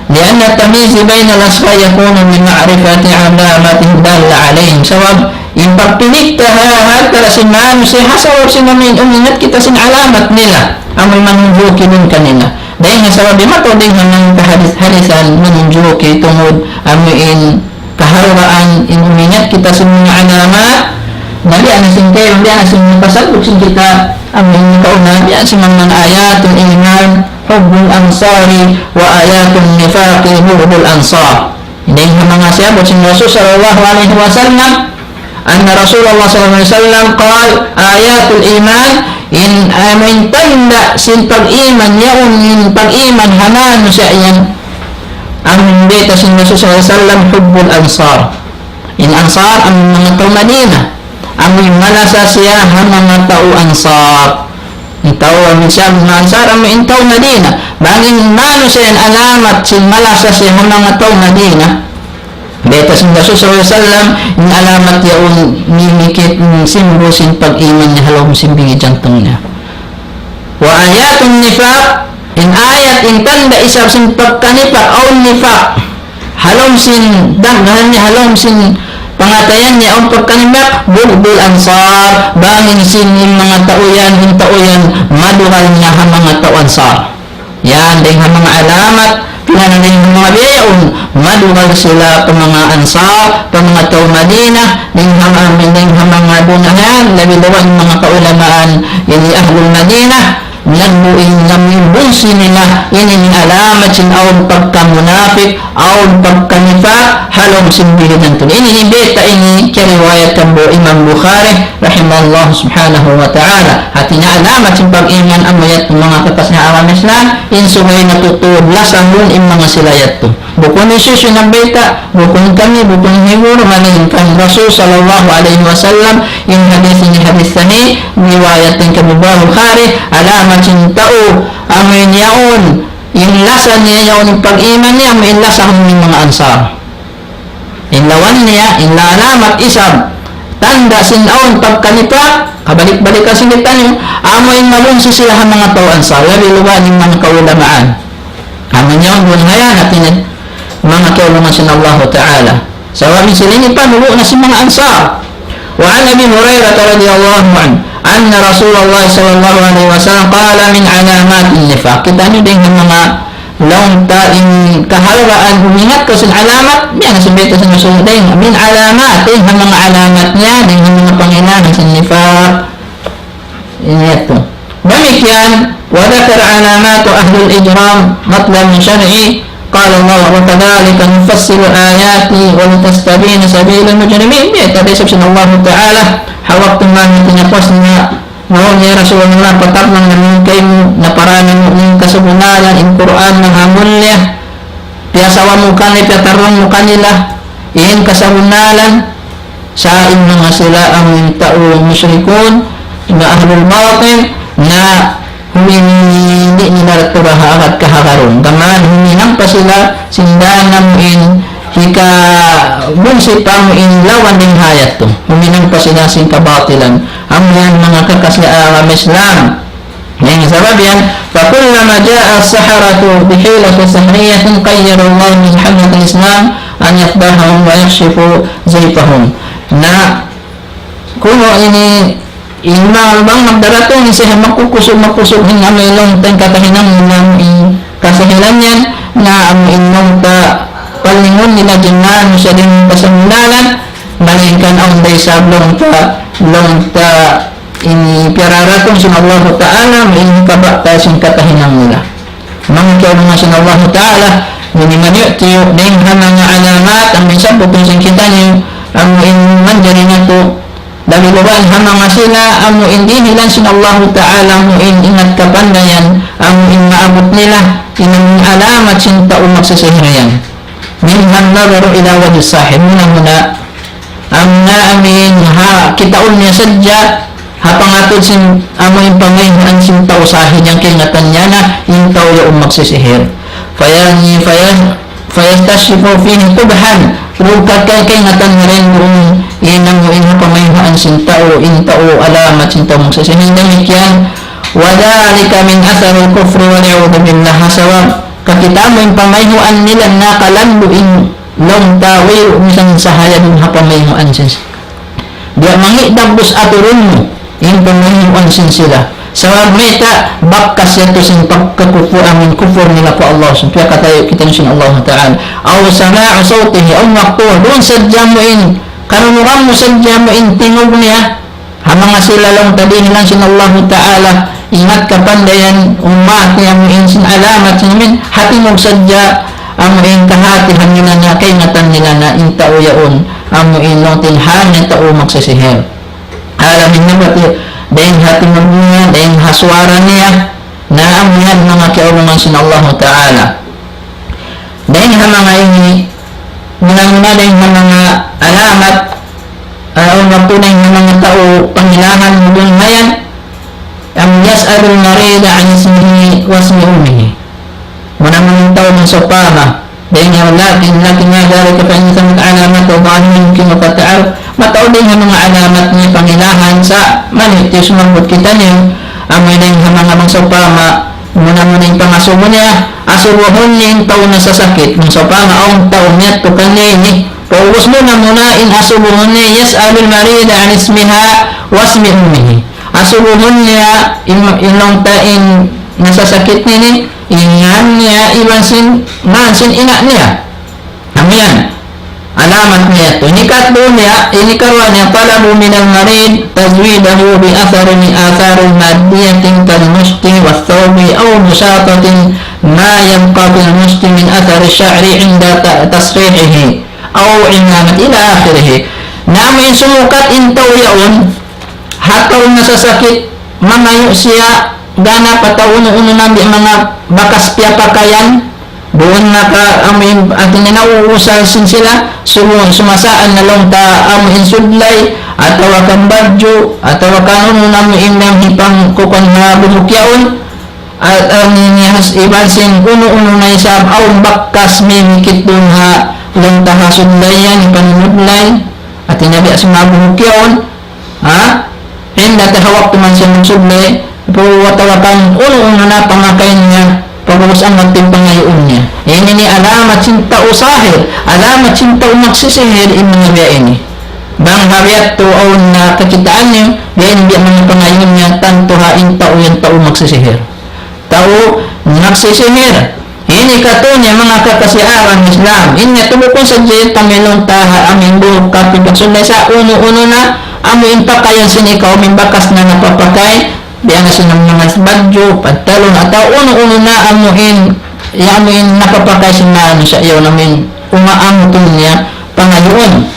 لأن التمييز بين الأشخاص يكون بمعرفة علاماتهم الدالة عليهم. Sabab, in pagpiligtara ha antara sin manusiya' ha sabab sin amu in umingat kita sin alamat nila, amu in manunjuki duun kanila. Dayn ha sabab mataud in manga kahadis-hadisan manunjuki tungud amu in kahalgaan in umingat kita sin manga alamat, na biya' na sin kay, biya' na sin pasabbut sin kita, amu in nakauna, biya' sin manga آيات الإيمان حب الأنصار وآيات النفاق بغض الأنصار. Ini in manga siyabbut sin Rasul sallallahu alayhi wasallam, أن رسول الله صلى الله عليه وسلم قال: آيات الإيمان, in, amu in tanda' sin pag-iman, yaun in pag-iman ha manusiya' yan. Amu in bayta' sin Rasul sallallahu alayhi wasallam, حب الأنصار. In Ansar, amu in manga tau Madina. Amu in malasa siya ha manga tau Ansar. In tau amu in siya manga Ansar, amu in tau Madina. Bang in manusiya' yan alamat sin malasa siya ha manga tau Madina. Bayta' sin Rasul sallallahu alayhi wasallam, in alamat yaun mimikit, mm, simbul sin pag-iman niya ha lawm sin bigi jantung niya. وآيات النفاق, in ayat, in tanda' isab sin pagkanifak, awn nifak. Ha lawm sin danggahan niya, ha lawm sin pangatayan niya, awn pagkanifak, بغض الأنصار, bang in sin in manga tau yan, in tau yan, madugal niya ha manga tau Ansar. Yan, dayn ha manga alamat, pinanalihan manga biya' yaun, madugal sila pa manga Ansar, pa manga tau Madina, dayn ha manga, dayn ha manga duun yan, labi-labi in manga kaulamaan, ini ahlul Madina, nagbuing namin bunsi nila, ini in alamat sin awn pagkamunafik, awn pagkanifak, ha lawm sin bigi jantung. Ini in bayta' ini kiyariwayat kan Imam Bukhari, rahimahullah subhanahu wa ta'ala. Hati niya alamat sin pag-iman amu yadtu manga kakasi ha agama Islam, in subay natutuud lasahun in manga sila yadtu. Bukun hisiyu-siyu nagbayta', bukun kami, bukun hisiyu, malaingkan Rasul sallallahu alayhi wasallam, in hadith ini hadith sahih, riwayat dayn kan Bukhari, alamat sin tau, amu in yaun, in lasa niya yaun in pag-iman niya, amu in lasahun in manga Ansar. In lawan niya, in alamat isab, tanda' sin awn pagkanifak, kabalik-balikan sin kitaniyu, amu in mabunsi sila ha manga tau Ansar, labi-labi in manga kaulamaan. Amu in yaun duun ha yan, hati niya, manga kaulamaan sin Allahu Ta'ala. Sabab in sila ini pa, nubu' na sin manga Ansar. وعن أبي هريرة رضي الله عنه أن رسول الله صلى الله عليه وسلم قال من علامات النفاق. Kitaniyu dayn ha manga laung ta in kahalgaan umingat kaw sin alamat, biya' na sin bayta' sin Rasul dayn, من علامات, dayn ha manga alamat niya, dayn ha manga pangilahan sin nifak. Ini yadtu. Damikkiyan, وذكر علامات أهل الإجرام مطلب شرعي، قال الله: وكذلك نفصل الآيات ولتستبين سبيل المجرمين. Biya' ta da isab sin Allahu Ta'ala, ha waktu mayan tinapas niya, laung niya, "Ya Rasulullah, patarrang namu' kaymu, naparanan mu in kasabunnalan, in Qur'an mahamulliya, piyasawa mu kanila, piyatarrang mu kanila, in kasabunnalan." Sa' in manga sila amu in tau mushrikun, na ahlul batil, na huminang di' nila tuud ha agad kahagarun. Taman huminang pa sila sin dan amu in hikabunsi pa amu in lawan dayn ha yadtu. Huminang pa sila sin kabatilan. Amu yan manga kakasi agama Islam. Dayn ha sabab yan, فكلما جاء السحرة بحيلة سحرية قيد الله من حملة الإسلام أن يفضحهم ويكشف زيفهم. Na, kunu' ini, in manga bang nagdaratung siya magkukusug, magkusug in amu in laung ta in kakahinang nila in kasahilan yan, na amu in laung ta palingun nila jinnan siya dayn ha kasabunnalan, malaingkan awn da isab laung ta, laung ta ini piyararatun sin Allahu Ta'ala, main kabata sin katahinang nila. Manga kiyaulungan sin Allahu Ta'ala, ini maniyu-tiyu, dayn ha manga alamat, amu in sabbutun sin kitaniyu, amu in manjari natu', labi-labi ha manga sila, amu in dihilan sin Allahu Ta'ala, amu in ingat kapandayan, amu in maabut nila, in alamat sin tau magsisihir yan. منها النظر إلى وجه الساحر. Muna-muna, amuna amu in ha, kitaun niya sadja, ha pangatud sin, amu in pamayhuan sin tau sahir yan kaingatan niya na, in tau yaun magsisihir. Faya-, faya-, فيستشرف فيه قبحا. Rukat kay kaingatan niya rin duun, in amu in ha pamayhuan sin tau, in tau alamat sin tau magsisihir. Damikkiyan, وذلك من أثر الكفر والعياذ بالله. Sabab, kakita' mu in pamayhuan nila na kalandu' in laung ta wayruun misan sahaya duun ha pamayhuan sin sila. Biya' mangi' dagbus aturun mu in pamayhuan sin sila. Sabab mayta', bakas yadtu sin pagkakupu-, amu in kufur nila pa Allah. Subhanahu wa ta'ala, kita' sin Allah Ta'ala. أو سماع صوته, aw maqtu', duun sadja mu in, kanunuran mu sadja mu in tingug niya. Ha manga sila laung ta dihilan sin Allahu Ta'ala, ingat kapandayan, ummat niya amu in sin alamat sin amin, ha tingug sadja, amu in kahatihan nila na, kaingatan nila na, in tau yaun, amu in laung ta in hal niya tau magsisihir. Alam in nabati, dayn ha tingug niya, dayn ha suwara niya, na amu yan manga kiyaulungan sin Allahu Ta'ala. Dayn ha manga ini, muna-muna dayn ha manga alamat, ah, awn waktu dayn ha manga tau pangilahan duun ha yan, أن يسأل sawpama. Dayn ha lakin, lakin ذلك فإن ثمة علامات وظاهر يمكن قطعها. Mataud dayn ha manga alamat niya pangilahan sa' mali tiyu sumambut kitaniyu, amu in dayn ha manga bang sawpama, muna-muna in pangasubu niya, asubuhun niya in tau nasasakit, bang sawpama awn tau miyadtu kaniya ini, paubus muna-muna in asubuhun niya, يسأل المريض عن اسمها واسم أمه. Asubuhun niya in, in laung ta in nasasakit ini, in ngan niya iban sin, ngan sin ina' niya. Amu yan. Alamat niya yadtu. Ini katu' niya, ini karuwa niya, طلب من المريض تزويده بأثر من الآثار المادية كالمشط والثوب أو مشاطة ما يبقى في المشط من أثر الشعر عند ت-، تسريحه أو عمامة إلى آخره. Na amu in sumukat in tau yaun, ha tau nasasakit, mangayu' siya ganap atawa unu-unu na biya' manga bakas piyapakayan, duun na ka amu in, hati niya nauusal sin sila, sumu-, sumasaan na laung ta amu in sudlay, atawa kan badju', atawa kan unu na amu in yang hipangkukuan ha buhuk yaun, at amu in has iban sin unu-unu na isab awn bakas mimikit duun ha laung ta ha sudlay yan, hipanudlay, hati niya biya' sin ha buhuk yaun, ha? Inda ta ha waktu man siya magsudlay, pu-, atawa kan unu-unu na pangakayan niya, pag'ubus amu in pangayuun niya. Ini in alamat sin tau sahir, alamat sin tau magsisihir in manga biya' ini. Bang ha biya' yadtu awn na kakitaan niyu, biya' ini biya' manga pangayuun niya, tantu ha in tau yan tau magsisihir. Tau magsisihir. Ini katu' niya manga kakasi agama Islam. Ini tuud bukun sadja in pamilun ta ha amu in buhuk kapin pagsudlay sa' unu-unu na amu in pakayan sin ikaw amu in bakas na napapakay. Biya' na sin manga badju', pantalon, atawa unu-unu na amu in, ya amu in napapakay sin manusiya' yaun amu in umaamtun niya pangayuun.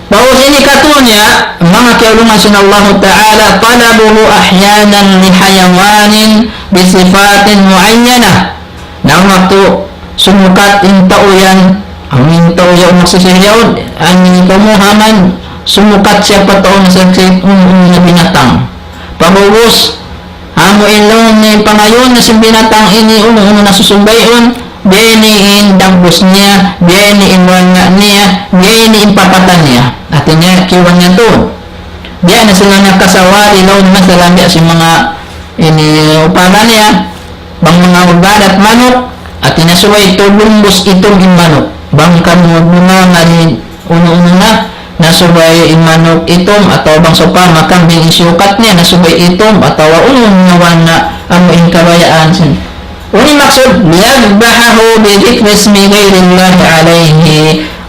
Pag'ubus ini katu' niya, manga kiyaulungan sin Allahu Ta'ala, طلبه أحيانا لحيوان بصفات معينة. Na awn waktu sumukat in tau yan, amu in tau yan magsisihir yaun, amu in kamuhaman, sumukat siya pa tau nasasakit, unu-unu na binatang. Pag'ubus, amu in laung niya pangayuun na sin binatang ini, unu-unu na susumbay'un, biya' ini in dagbus niya, biya' ini in warna niya, biya' ini in pakatan niya. Hati niya, kiyuwan niya tuud. Biya' na sila nakasawali laung masalan biya' sin manga ini upama niya, bang manga ugadat manuk, hati niya subay tuud lumbus itum in manuk. Bang kamu bunga mari unu-unu na, na subay in manuk itum, atawa bang sawpama kambing in siyukat niya, na subay itum, atawa unu-unu na warna amu in kabayaan sin. Unu in maksud, ليذبحه بذكر اسم غير الله عليه.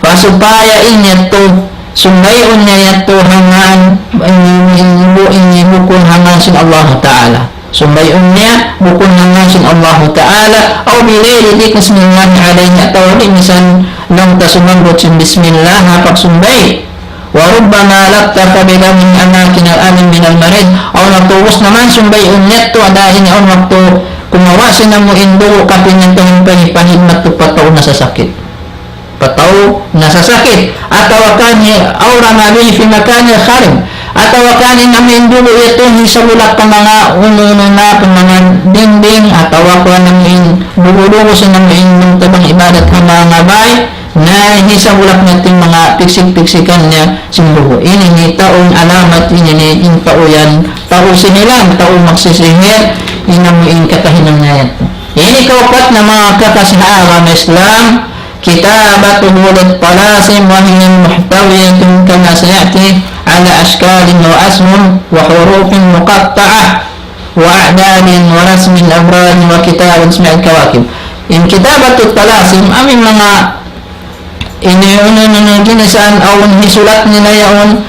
Wa supaya in yadtu, sumbay'un niya yadtu ha ngan, in, in, bu-, in bukun ha ngan sin Allahu Ta'ala. Sumbay'un niya bukun ha ngan sin Allahu Ta'ala, أو بغير ذكر اسم الله عليه, atawa di' misan laung ta sumambut sin bismillah ha pagsumbay'. وربما لطخ بلون أماكن الألم من المريض. Awn waktu ubus na man sumbay'un niya yadtu, ada ini awn waktu kumawa' sin amu in dugu' kapin niya tuud pahipahid madtu pa tau nasasakit. Pa tau nasasakit. Atawa kan hi-, أو رمى به في مكان خرب. Atawa kan in amu in dugu' yadtu hisabulak pa manga unu-unu na, pa manga dingding, atawa kan amu in dugu'-dugu' sin amu in tabang ibadat ha manga bay, na hisabulak niya in manga piksik-piksikan niya sin dugu'. Ini in tau alamat ini in tau yan, tau sihilan, tau magsisihir, in amu in kakahinang niya yadtu. Ini kaupat na manga kakasi ha agama Islam, كتابته للطلاسم وهي محتوية كما سيأتي على أشكال وأسهم وحروف مقطعة وأعداد ورسم الأبراج وكتابة أسماء الكواكب. In kitabatut talasim, amu in manga ini unu-unu na ginisan awn hisulat nila yaun,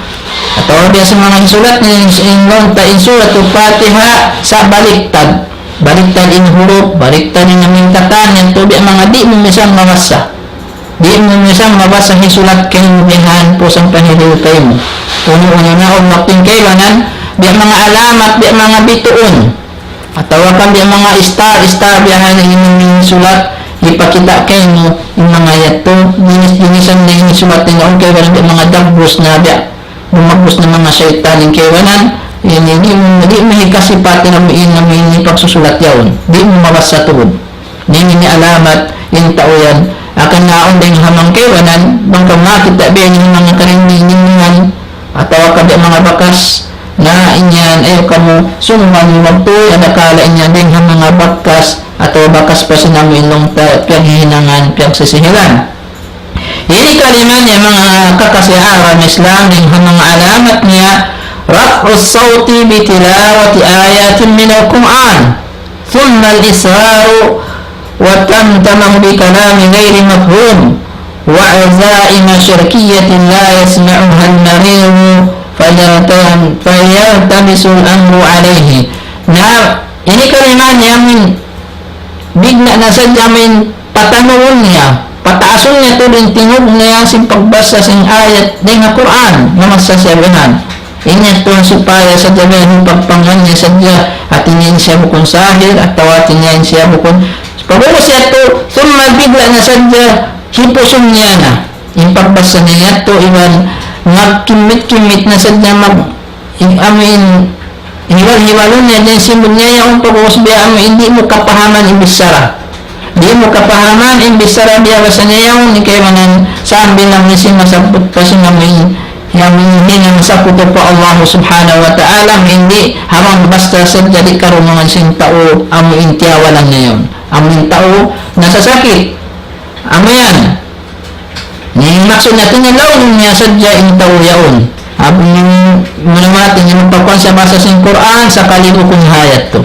atawa biya' sin manga hisulat nila in, in laung ta in Suratul Fatiha sa' baliktad. Baliktad in hurup, baliktad in amu in katan, yadtu biya' manga di' mu misan mabassa. Di' mu misan mabassa hisulat kaymu bihan pusan paniriw kaymu. Unu-unu na awn waktu in kaibanan, biya' manga alamat, biya' manga bituun. Atawa kan biya' manga istar, istar biya' ha ini in sulat, hipakita' kaymu, in manga yadtu, ginis-ginisan na in sulat nila, awn kaibanan biya' manga dagbus na biya', dumagbus na manga saytan in kaibanan, ini di', di' mu hikasipat in amu in, amu in pagsusulat yaun. Di' mu mabassa tuud. Ini, ini alamat in tau yan. Akan na awn dayng ha manga kaibanan, bang kamu makakita' biya' ini ha manga karinding-rindingan, atawa ka biya' manga bakas, na in yan, ayaw kamu sumuman magtuy, adakala in yan dayng ha manga bakas, atawa bakas pa sin amu in laung ta, piyaghihinangan, piyagsisihilan. Ini kalima niya manga kakasi agama Islam, dayng ha manga alamat niya, رفع الصوت بتلاوة آيات من القرآن، ثم الإصرار والتمتمة بكلام غير مفهوم، وعزائم شركية لا يسمعها المريض فيلتم-، فيلتبس الأمر عليه. Na, ini kalima niya amu in bigla na sadja amu in patanuun niya, pataasun niya tuud in tingug niya sin pagbasa sin ayat dayng ha Qur'an, na masa siya bihan. Ini tuud supaya sadja bihan in pagpangannal niya sadja, hati niya in siya bukun sahir, atawa hati niya in siya bukun. Pag'ubus yadtu, summa bigla na sadja, hipusun niya na. In pagbasa niya yadtu, iban magkimit-kimit na sadja mag-, in, amu in, hiwal-hiwalun niya, dayn simud niya yaun pag'ubus biya' amu in di' mu kapahaman in bichara. Di' mu kapahaman in bichara biya' basa niya yaun, in kaibanan sambil lang niya sin masabbut pa sin amu in, amu in hinang sakutu pa Allah Subhanahu wa Ta'ala, amu in di' ha bang basta sadja di' karungugan sin tau, amu in tiyawalan niya yaun. Amu in tau nasasakit. Amu yan. Ini maksud natu' na laung niya sadja in tau yaun. Amu in muna-muna niya magpakuan sa basa sin Qur'an, sakali bukun ha yadtu.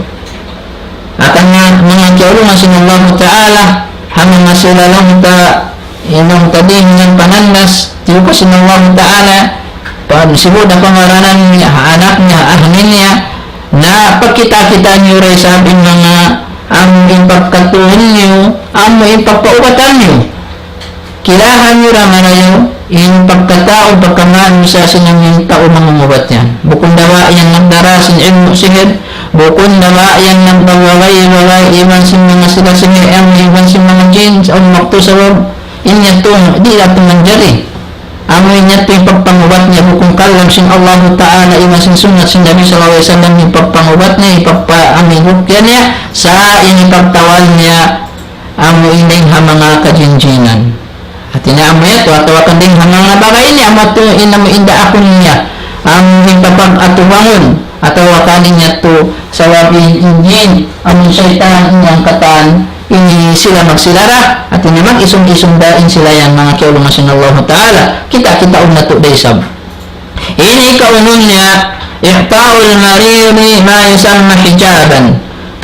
Akan na manga kiyaulungan sin Allahu Ta'ala, ha manga sila laung ta, in laung ta di' hinang panandas, tiyuka sin Allahu Ta'ala, pa-, sibu' da pangaranan niya, ha anak niya, ha ahli niya, na pagkita'-kita' niyu da isab in manga amu in pagkatuun niyu, amu in pagpaubatan niyu. Kilahan niyu da marayaw in pagkatau, pagkamanusiya' sin amu in tau mangungubat yan. Bukun dawa' yan nagdara sin ilmu' sihir, bukun dawa' yan nagbabagay-bagay iban sin manga sila sihir yan, iban sin manga jin, sa' awn waktu sabab in yadtu, di' yadtu manjari. Amu in yadtu in pagpangubat niya, bukun kalam sin Allahu Ta'ala, iban sin sunnat sin Nabi sallallahu alayhi wasallam in pagpangubat niya, in pagpa-, amu in ruqya niya, sa' in pagtawal niya, amu in dayn ha manga kajinjinan. Hati niya amu yadtu, atawa kan dayn ha manga bagay ini, amu yadtu in amu in daakun niya, amu in papag-atubangun, atawa kan in yadtu, sabab in, in jin, amu in saytan, in yan katan, ini sila magsilara, hati niya mag-isum-isum da in sila yan manga kiyaulungan sin Allahu Ta'ala, kita-kitaun natu' da isab. Ini kaunun niya, إعطاء المريض ما يسمى حجابا،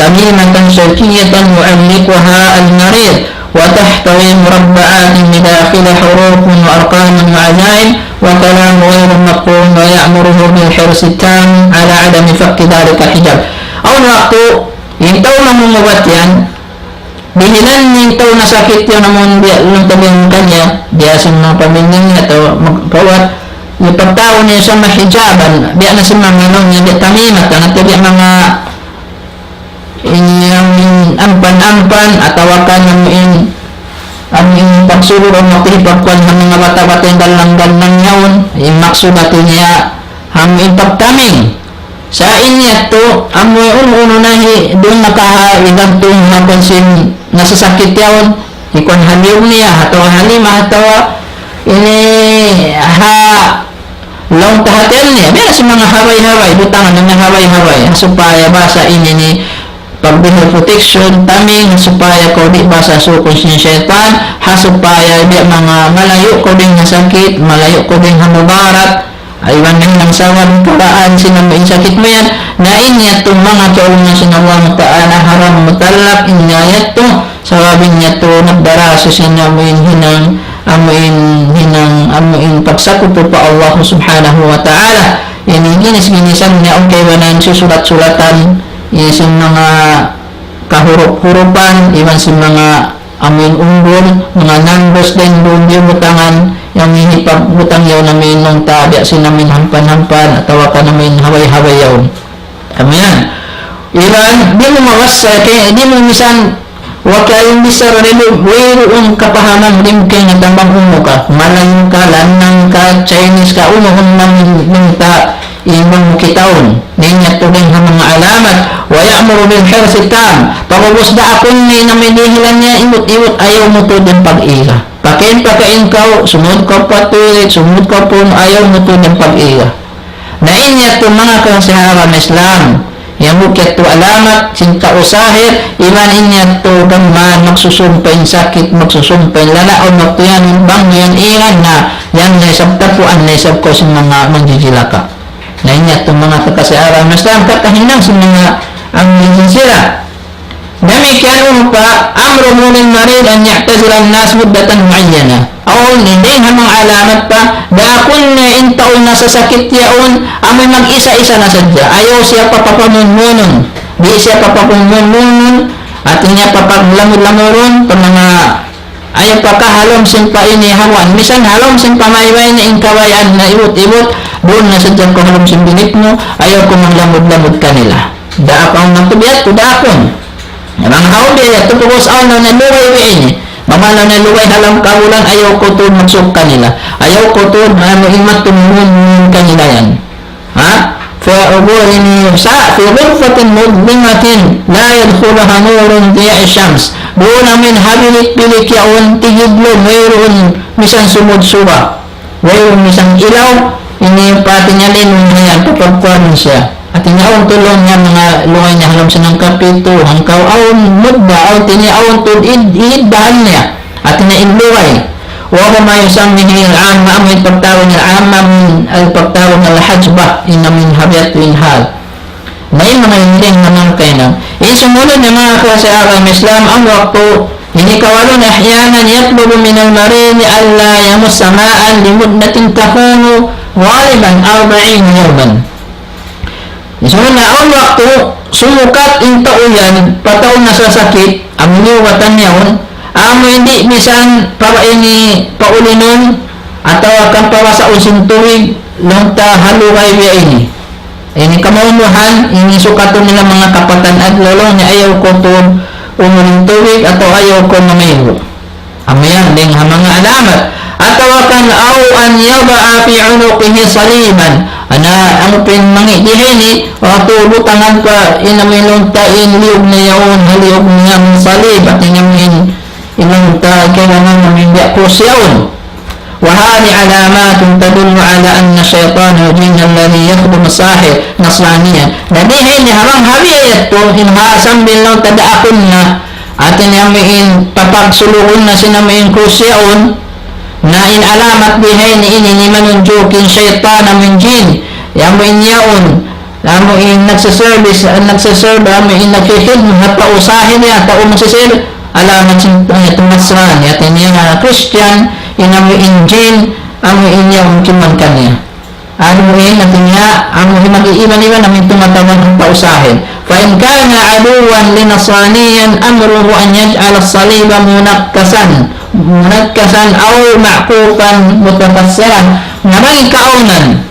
تميمة شركية يعلقها المريض، وتحتوي مربعات بداخلها حروف وأرقام وعزائم وكلام غير مفهوم، ويأمره بالحرص التام على عدم فك ذلك الحجاب. Awn waktu, in tau mangungubat yan, dihilan in tau nasakit yan amun biya' laung ta biya' kaniya, biya' sin manga pamilya niya atawa magkawat, ipagtau niya sa manga hijaban, biya' na sin manga laung niya, biya' tamimatan, atawa biya' manga in, in ampan-ampan, atawa kan amu in, amu in pagsulur, amu in pagkuan ha manga bata'-bata' in gallang-gallang yaun, in maksud hati niya, amu in pagtaming. Sa' in yadtu, amu unu-unu na hi, duun na kaha igantung ha kuwan sin nasasakit yaun, hi kuwan ha liyug niya, atawa ha lima, atawa ini ha laung ta ha tiyan niya. Biya' na sin manga habay-habay, butangan na manga habay-habay. Supaya basa ini ini, pagbihi protection, taming, supaya kaw di' basa sukun sin saytan, ha supaya biya' manga malayu' kaw dayn ha sakit, malayu' kaw dayn ha mudarat, iban dayn ha sabab karaan sin amu in sakit mu yan, na in yadtu manga kiyaulungan sin Allahu Ta'ala haram mutlak in yadtu, sabab in yadtu nagdara sin amu in hinang, amu in hinang, amu in pagsakutu pa Allah Subhanahu wa Ta'ala. Ini ginis-ginisan niya, awn kaibanan susulat-sulatan, ini sin manga kahurup-hurupan, iban sin manga amu in umbul, manga numbers dayn duun biya' butangan, yan in hipagbutang yaun amu in laung ta biya' sin amu in hampan-hampan, atawa kan amu in habay-habay yaun. Amu yan. Iban, di' mu mabasa, kay, di' mu misan, wa kay in bichara da isab, wayruun kapahaman, di' mu kaingatan bang unu ka, malayu ka, lanang ka, Chinese ka, unu-unu na in laung ta, In bang mu kitaun, na in yadtu dayn ha manga alamat, ويأمر بالحرص التام. Pag'ubus daakun niya in amu in dihilan niya, iwut-iwut ayaw mu tuud in pag-iga. Pakain-pakain kaw, sumud kaw pa tuud, sumud kaw pa unu, ayaw mu tuud in pag-iga. Na in yadtu manga kakasi ha agama Islam, yan bukun yadtu alamat sin tau sahir, iban in yadtu gam mayan magsusumpay in sakit, magsusumpay in lala', awn waktu yan, bang yan iyan na, yan na isab tapuan na isab kaw sin manga manjijilaka. Na in yadtu manga kakasi ha agama Islam, kakahinang sin manga amu in sila. Damikkiyan unu pa, أمره للمريض أن يعتزل الناس مدة معينة. Awn, dayn ha manga alamat pa, daakun niya in tau nasasakit yaun, amu in mag-isa-isa na sadja. Ayaw siya papamunmunun. Di' siya papamunmunun. Hati niya papaglamud-lamurun, pa manga ayaw pa ka ha lawm sin pa ini hawan. Misan ha lawm sin pa maybay na in kabayaan na iwut-iwut, duun na sadja kaw ha lawm sin bilik mu, ayaw kaw manglamud-lamud kanila. Daak awn magtubiat, tudaakun. Manga hawdi ayat, tu pag'ubus awn na lugay biya' ini. Manga na lugay ha lawm kabulan, ayaw kaw tuud magsuk kanila. Ayaw kaw tuud, anu, imat tumun kanila yan. Ha? Fa-, ini sa-, في غرفة مظلمة لا يدخلها نور ضياء الشمس. Duun amu in ha bilik-bilik yaun tigidlum, wayruun misan sumud suba. Wayruun misan ilaw, ini pa hati niya linun niya, papagkuanun siya. Hati niya awn tuud laung niya manga lugay niya ha lawm sin hangka pitu, hangka awn mudda, awn hati niya awn tuud id-, iddahan niya. Hati niya in lugay. وهو ما يسميه العامة, amu in pagtawagun niya العامة, amu in pagtawagun niya الحجبة, in amu in ha biya' ha yan hal. Na in manga ini dayn ha manga kahinang. In sumunud na manga kakasi ha agama Islam, awn waktu, ini kawalu na أحيانا يطلب من المريض ألا يمس ماء لمدة تكون غالبا أربعين يوما. Sumuna awn waktu, sumukat in tau yan, pa tau nasasakit, amu in uwatan niya yaun, amu in di' misan pa ini paulinun, atawa kan pabasaun sin tubig, laung ta ha lugay biya' ini. Ini kamaunuhan, ini sukatun nila manga kapatan adlaw, laung niya ayaw kaw tuud uminum tubig, atawa ayaw kaw mangayu'. Amu yan, dayn ha manga alamat. Atawa kan, أو أن يضع في عنقه صليبا. Ana, amu in mangi' di ha ini, waktu butangan pa, in amu in laung ta in liyug niya yaun, ha liyug niya amu in salib, hati niya amu in, in laung ta kailangan amu in biya' krus yaun. وهذه علامات تدل على أن الشيطان الجن الذي يخدم الساحر نصرانيا. Na di ha ini, ha bang ha biya' yadtu, in ha sambil laung ta daakun na, hati niya amu in papagsulugun na sin amu in krus yaun, na in alamat di ha ini, ini in manunjuk in saytan amu in jin, amu in yaun, amu in nagsiservis, nagsiserve, amu in naghikhidmat ha tau sahir yan, tau magsisihir, alamat sin, eh, Nasrani, hati niya Christian, in amu in jin, amu in yaun kiman kaniya. Amu in, hati niya, amu in mag-iiban-iban amu in tumatawag ha tau sahir. فإن كان عدوا لنصرانيا أمره أن يجعل الصليب منكسا، منكسا أو معكوفا متكسرا. Na bang kaawnan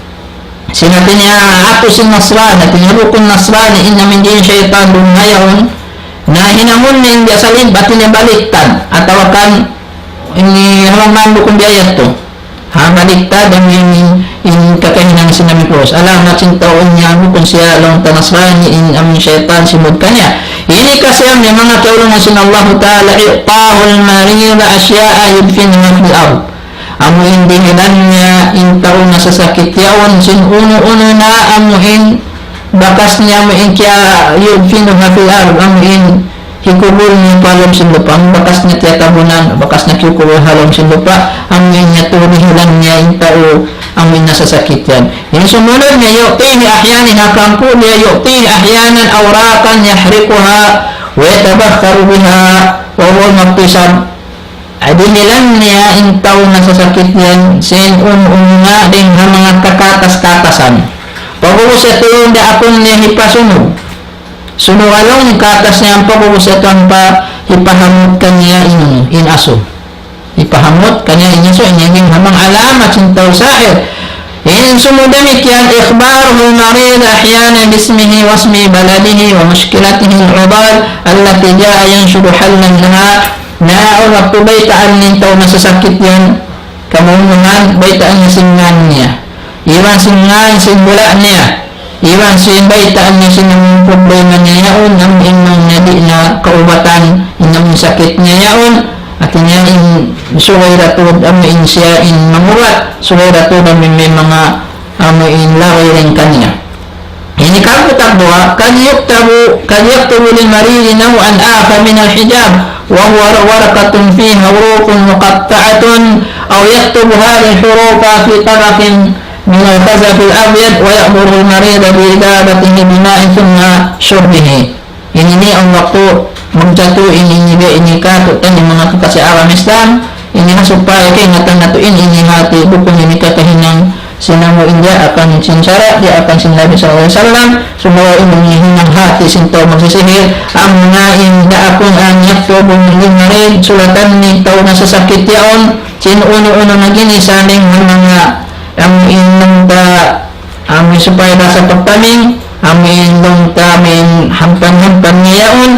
sin, hati niya, atu sin Nasrani, hati niya rukun Nasrani, in amu in jin saytan duun ha yaun, na hinangun niya in salib, hati niya baliktad, atawa kan ini haram man bukun biya' yadtu. Ha, baliktad in, in, in kakahinang sin amu in krus. Alamat sin tau yan bukun siya laung ta Nasrani, in amu in saytan simud kaniya. Ini kasi amu in manga kaulungan sin Allahu Ta'ala, إعطاء المريض أشياء يدفنها في الأرض. Amu in dihilan niya in tau nasasakit yaun sin unu-unu na amu in bakas niya amu in kiya-, يدفنها في الأرض, amu in hikubul niya pa lawm sin lupa', amu bakas niya tiyatabunan, bakas niya kiyukubul ha lawm sin lupa', amu in yadtu dihilan niya in tau amu in nasasakit yan. In sumunud niya, يعطيه أحيانا, hangkan niya يعطيه أحيانا أوراقا يحرقها ويتبخر بها وهو مغتصب. Dihilan niya in tau nasasakit yan sin unu-unu na dayn ha manga kakatas-katasan. Pag'ubus yadtu daakun niya hipasunud. Sunud laung in katas niya, pag'ubus yadtu ampa hipahamut kaniya in, in asu. Hipahamut kaniya in asu, ini in ha manga alamat sin tau sahir. In sumud damikkiyan, إخباره المريض أحيانا باسمه واسم بلده ومشكلته العضال التي جاء ينشد حلا لها. Na, awn waktu baytaan in tau nasasakit yan, kamaunuhan, baytaan niya sin ngan niya. Iban sin ngan sin bula' niya. Iban sin baytaan niya sin amu in problema niya yaun, amu in manga di' na kaubatan, in amu in sakit niya yaun. Hati niya in subay da tuud amu in siya in mangubat, subay da tuud amu in manga amu in laway dayn kaniya. Ini kabutak duwa, قد يكتب، قد يكتب للمريض نوعا آخر من الحجاب، وهو ورقة فيها حروف مقطعة، أو يكتب هذه الحروف في طبق من الخزف الأبيض، ويأمر المريض بإداوته بماء ثم شربه. Ini in waktu magjatu ini, ini biya' ini katu' tani manga kakasi agama Islam, ini ha supaya kaingatan natu' in ini hati bukun ini kakahinang sin amu in diyaakan sin sara', diyaakan sin Nabi sallallahu alayhi wasallam, sumagawa' in ini hinang hati sin tau magsisihir, amuna in daakun an يكتب للمريض, sulatan niya in tau nasasakit yaun, sin unu-unu na ginisan dayn ha manga amu in nangta, amu in supaya da sa pagtaming, amu in nangta, amu in hampan-hampan niya yaun,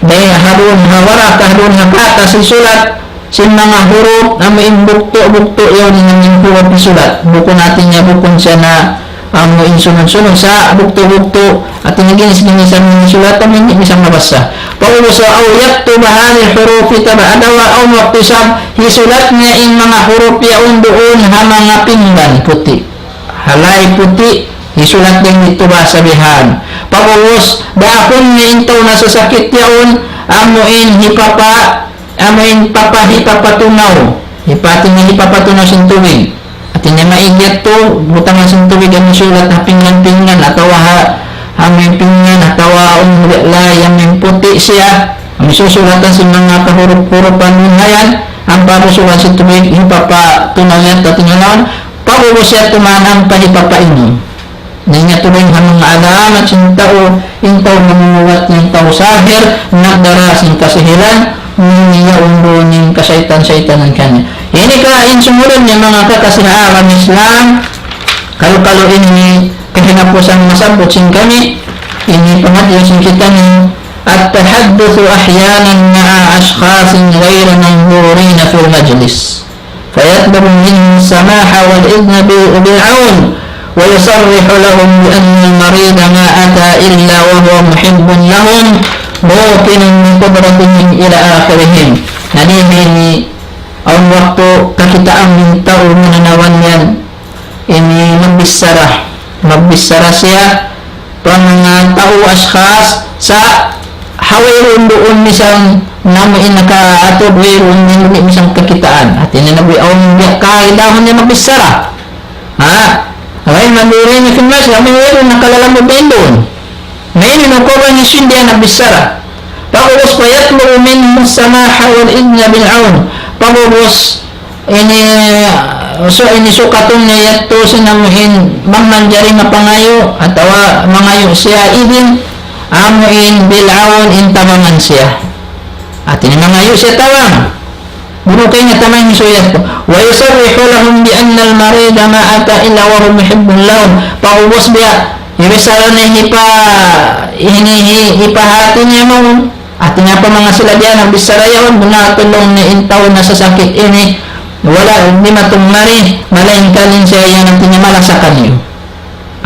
dayn ha duun ha waraka, ha duun ha katas hisulat, sin manga hurup, amu in buktu'-buktu' yaun in amu in hurup hisulat. Bukun hati niya, bukun siya na, amu in sunun-sunun sa buktu'-buktu', hati niya ginis-ginisan in hisulat, amu in di' misan mabassa. Pag'ubus, أو يكتب هذه الحروف في طبق, atawa awn waktu isab, hisulat niya in manga hurup yaun duun ha manga pinggan puti'. Ha lay puti', hisulat dayn didtu bahasa bihan. Pag'ubus, daakun niya in tau nasasakit yaun, amu in hipapa, amu in papa, hipapatunaw. Hipati niya hipapatunaw sin tubig. Hati niya maig yadtu, butangan sin tubig amu in sulat ha pinggan-pinggan, atawa ha, amu in pinggan, atawa awn lay, amu in puti' siya. Amu in susulatan sin manga kahurup-hurupan duun ha yan, ampa susulat sin tubig, hipapatunaw yadtu, hati niya laung, pag'ubus yadtu man ampa hipapainum. Na in yadtu dayn ha manga alamat sin tau, in tau mangubat, in tau sahir, nagdara sin kasihiran, in yaun duun in kasaytan-saytanan kaniya. Ini ka in sumurun niya manga kakasi ha agama Islam, kalu-kalu ini kahinapusan masabbut sin kami, ini pangadji' sin kitaniyu, التحدث أحيانا مع أشخاص غير منظورين في المجلس. فيطلب منهم السماح والإذن بال-، بالعون، ويصرح لهم بأن المريض ما أتى إلا وهو محب لهم، موقن بقدرتهم إلى آخره. Na di' ini awn waktu kakitaan in tau mananawan yan, ini magbichara, magbichara siya, pa manga tau ashkhas sa' ha wayruun duun misan namu' in nakaatud, wayruun duun misan kakitaan. Hati niya na biya' awn biya' kaidahun niya magbichara. Ha? Ghayr mandurin fil majlis, amu in wayruun nakalalamud duun. Na ini na kawman hisiyu in diya nagbichara. Pag'ubus, فيطلب منهم السماح والإذن بالعون. Pag'ubus, ini, so, ini sukatun niya yadtu sin amu in bang manjari mapangayu' atawa mangayu' siya idin, amu in بالعون, in tabangan siya. Hati niya mangayu' siya tabang. Bunu kaingatan in sulat yadtu. ويصرح لهم بأن المريض ما أتى إلا وهو محب لهم. Pag'ubus biya' ini bichara niya hipa-, ini hi-, hipahati niya mawn. Hati niya pa manga sila diya nagbichara yaun, bunnal tuud laung niya in tau nasasakit ini, wala' dimatung mari, malaingkan in siya yan hati niya malasa kaniyu.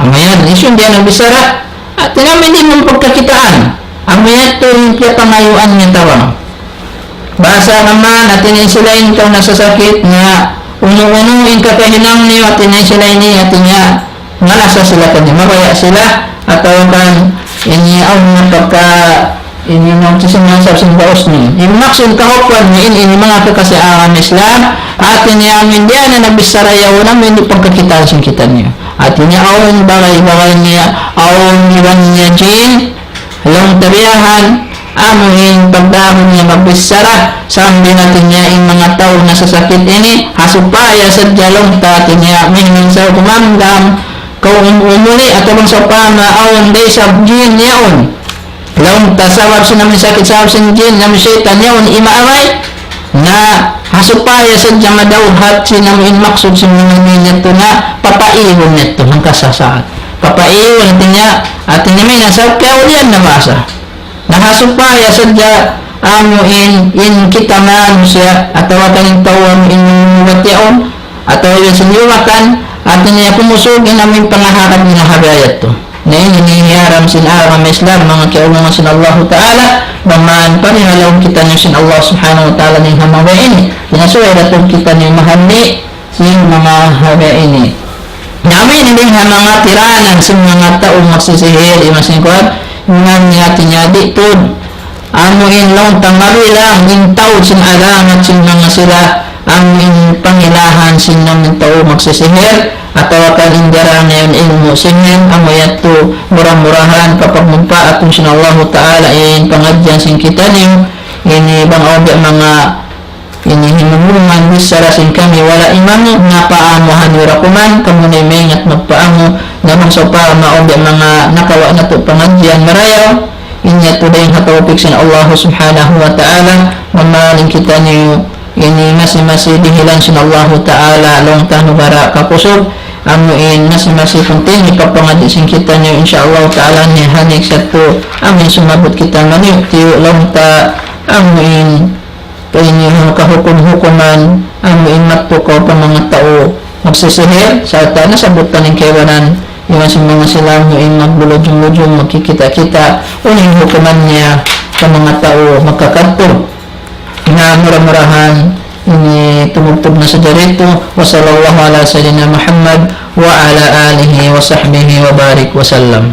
Amu yan, hisiyu in diya nagbichara, hati niya amu in di' mu pagkakitaan. Amu yadtu in piyapangayuan niya tabang. Bahasa naman, hati niya sila in tau nasasakit na unu-unu in kakahinang niyu, hati niya sila ini, hati niya malasa sila kaniya, mabaya' sila, atawa kan ini awn na pagka, ini nagsisimula sa sin baus niya. In maksud kahupuan niya in, ini manga kakasi agama Islam, hati niya amu in diya na nagbichara yaun amu in di' pagkakitaan sin kitaniyu. Hati niya awn bagay-bagay niya, awn iban niya jin, laung ta biyahan, amu in pagdahun niya magbichara, sambil hati niya in manga tau nasasakit ini, ha supaya sadja laung ta hati niya, misan sa kumamdam, kaw um-, umuli, atawa bang sawpama awn da isab jin yaun. Laung ta sabab sin amu in sakit, sabab sin jin, amu in saytan yaun, imaaway, na ha supaya sadja madawhat sin amu in maksud sin manga niya yadtu na, papaiwan yadtu, hangka sasaat. Papaiwan hati niya, hati niya may nasab kaya ulian na bahasa. Na ha supaya sadja amu in, in kita manusiya', atawa kan in tau amu in mangubat yaun, atawa in sin umatan, Hati niya kumusug in amu in pangahagad nila ha biya' yadtu. Na ini in hiyaram sin agama Islam, manga kiyaulungan sin Allahu Ta'ala, bang man parihalaun kitaniyu sin Allah Subhanahu wa Ta'ala dayn ha manga ini. Kinasuway da tuud kitaniyu mahalli' sin manga ha biya' ini. Na amu ini dayn ha manga tiranan sin manga tau magsisihir, iban sin kuwan, iban niya hati niya di' tuud. Amu in laung ta mabilang in tau sin agama sin manga sila, amu in pangilahan sin manga tau magsisihir, atawa kan in dara na yan ilmu' sihir, amu yadtu mura-murahan kapagmumpaatun sin Allahu Ta'ala in pangadjian sin kitaniyu, ini bang awn biya' manga ini hinunghuman bichara sin kami wala' imamu, na paamuhan niyu ra kuman, kamu na in maingat magpaamu, na bang sawpama awn biya' manga nakawa' natu' pangadjian marayaw, in yadtu dayn ha tawpik sin Allah Subhanahu wa Ta'ala, mamaling kitaniyu ini masi-masi dihilan sin Allah Ta'ala, laung ta nubara kakusug, amu in masi-masi kunting ipapangadji' sin kitaniyu, insya Allah Ta'ala, ni hanik satu, amu in sumabut kita maniyu'-tiyu', laung ta, amu in Pag ini ha kahukum-hukuman, amu in magtukaw pa manga tau magsisihir, sarta' nasabbut ta in kaibanan, iban sin manga sila amu in magbulujung-lujung, magkikita'-kita', unu in hukuman niya pa manga tau magkakadtu. Na mura-murahan, ini tumubtub na sadja didtu. وصلى الله على سيدنا محمد وعلى آله وصحبه وبارك وسلم.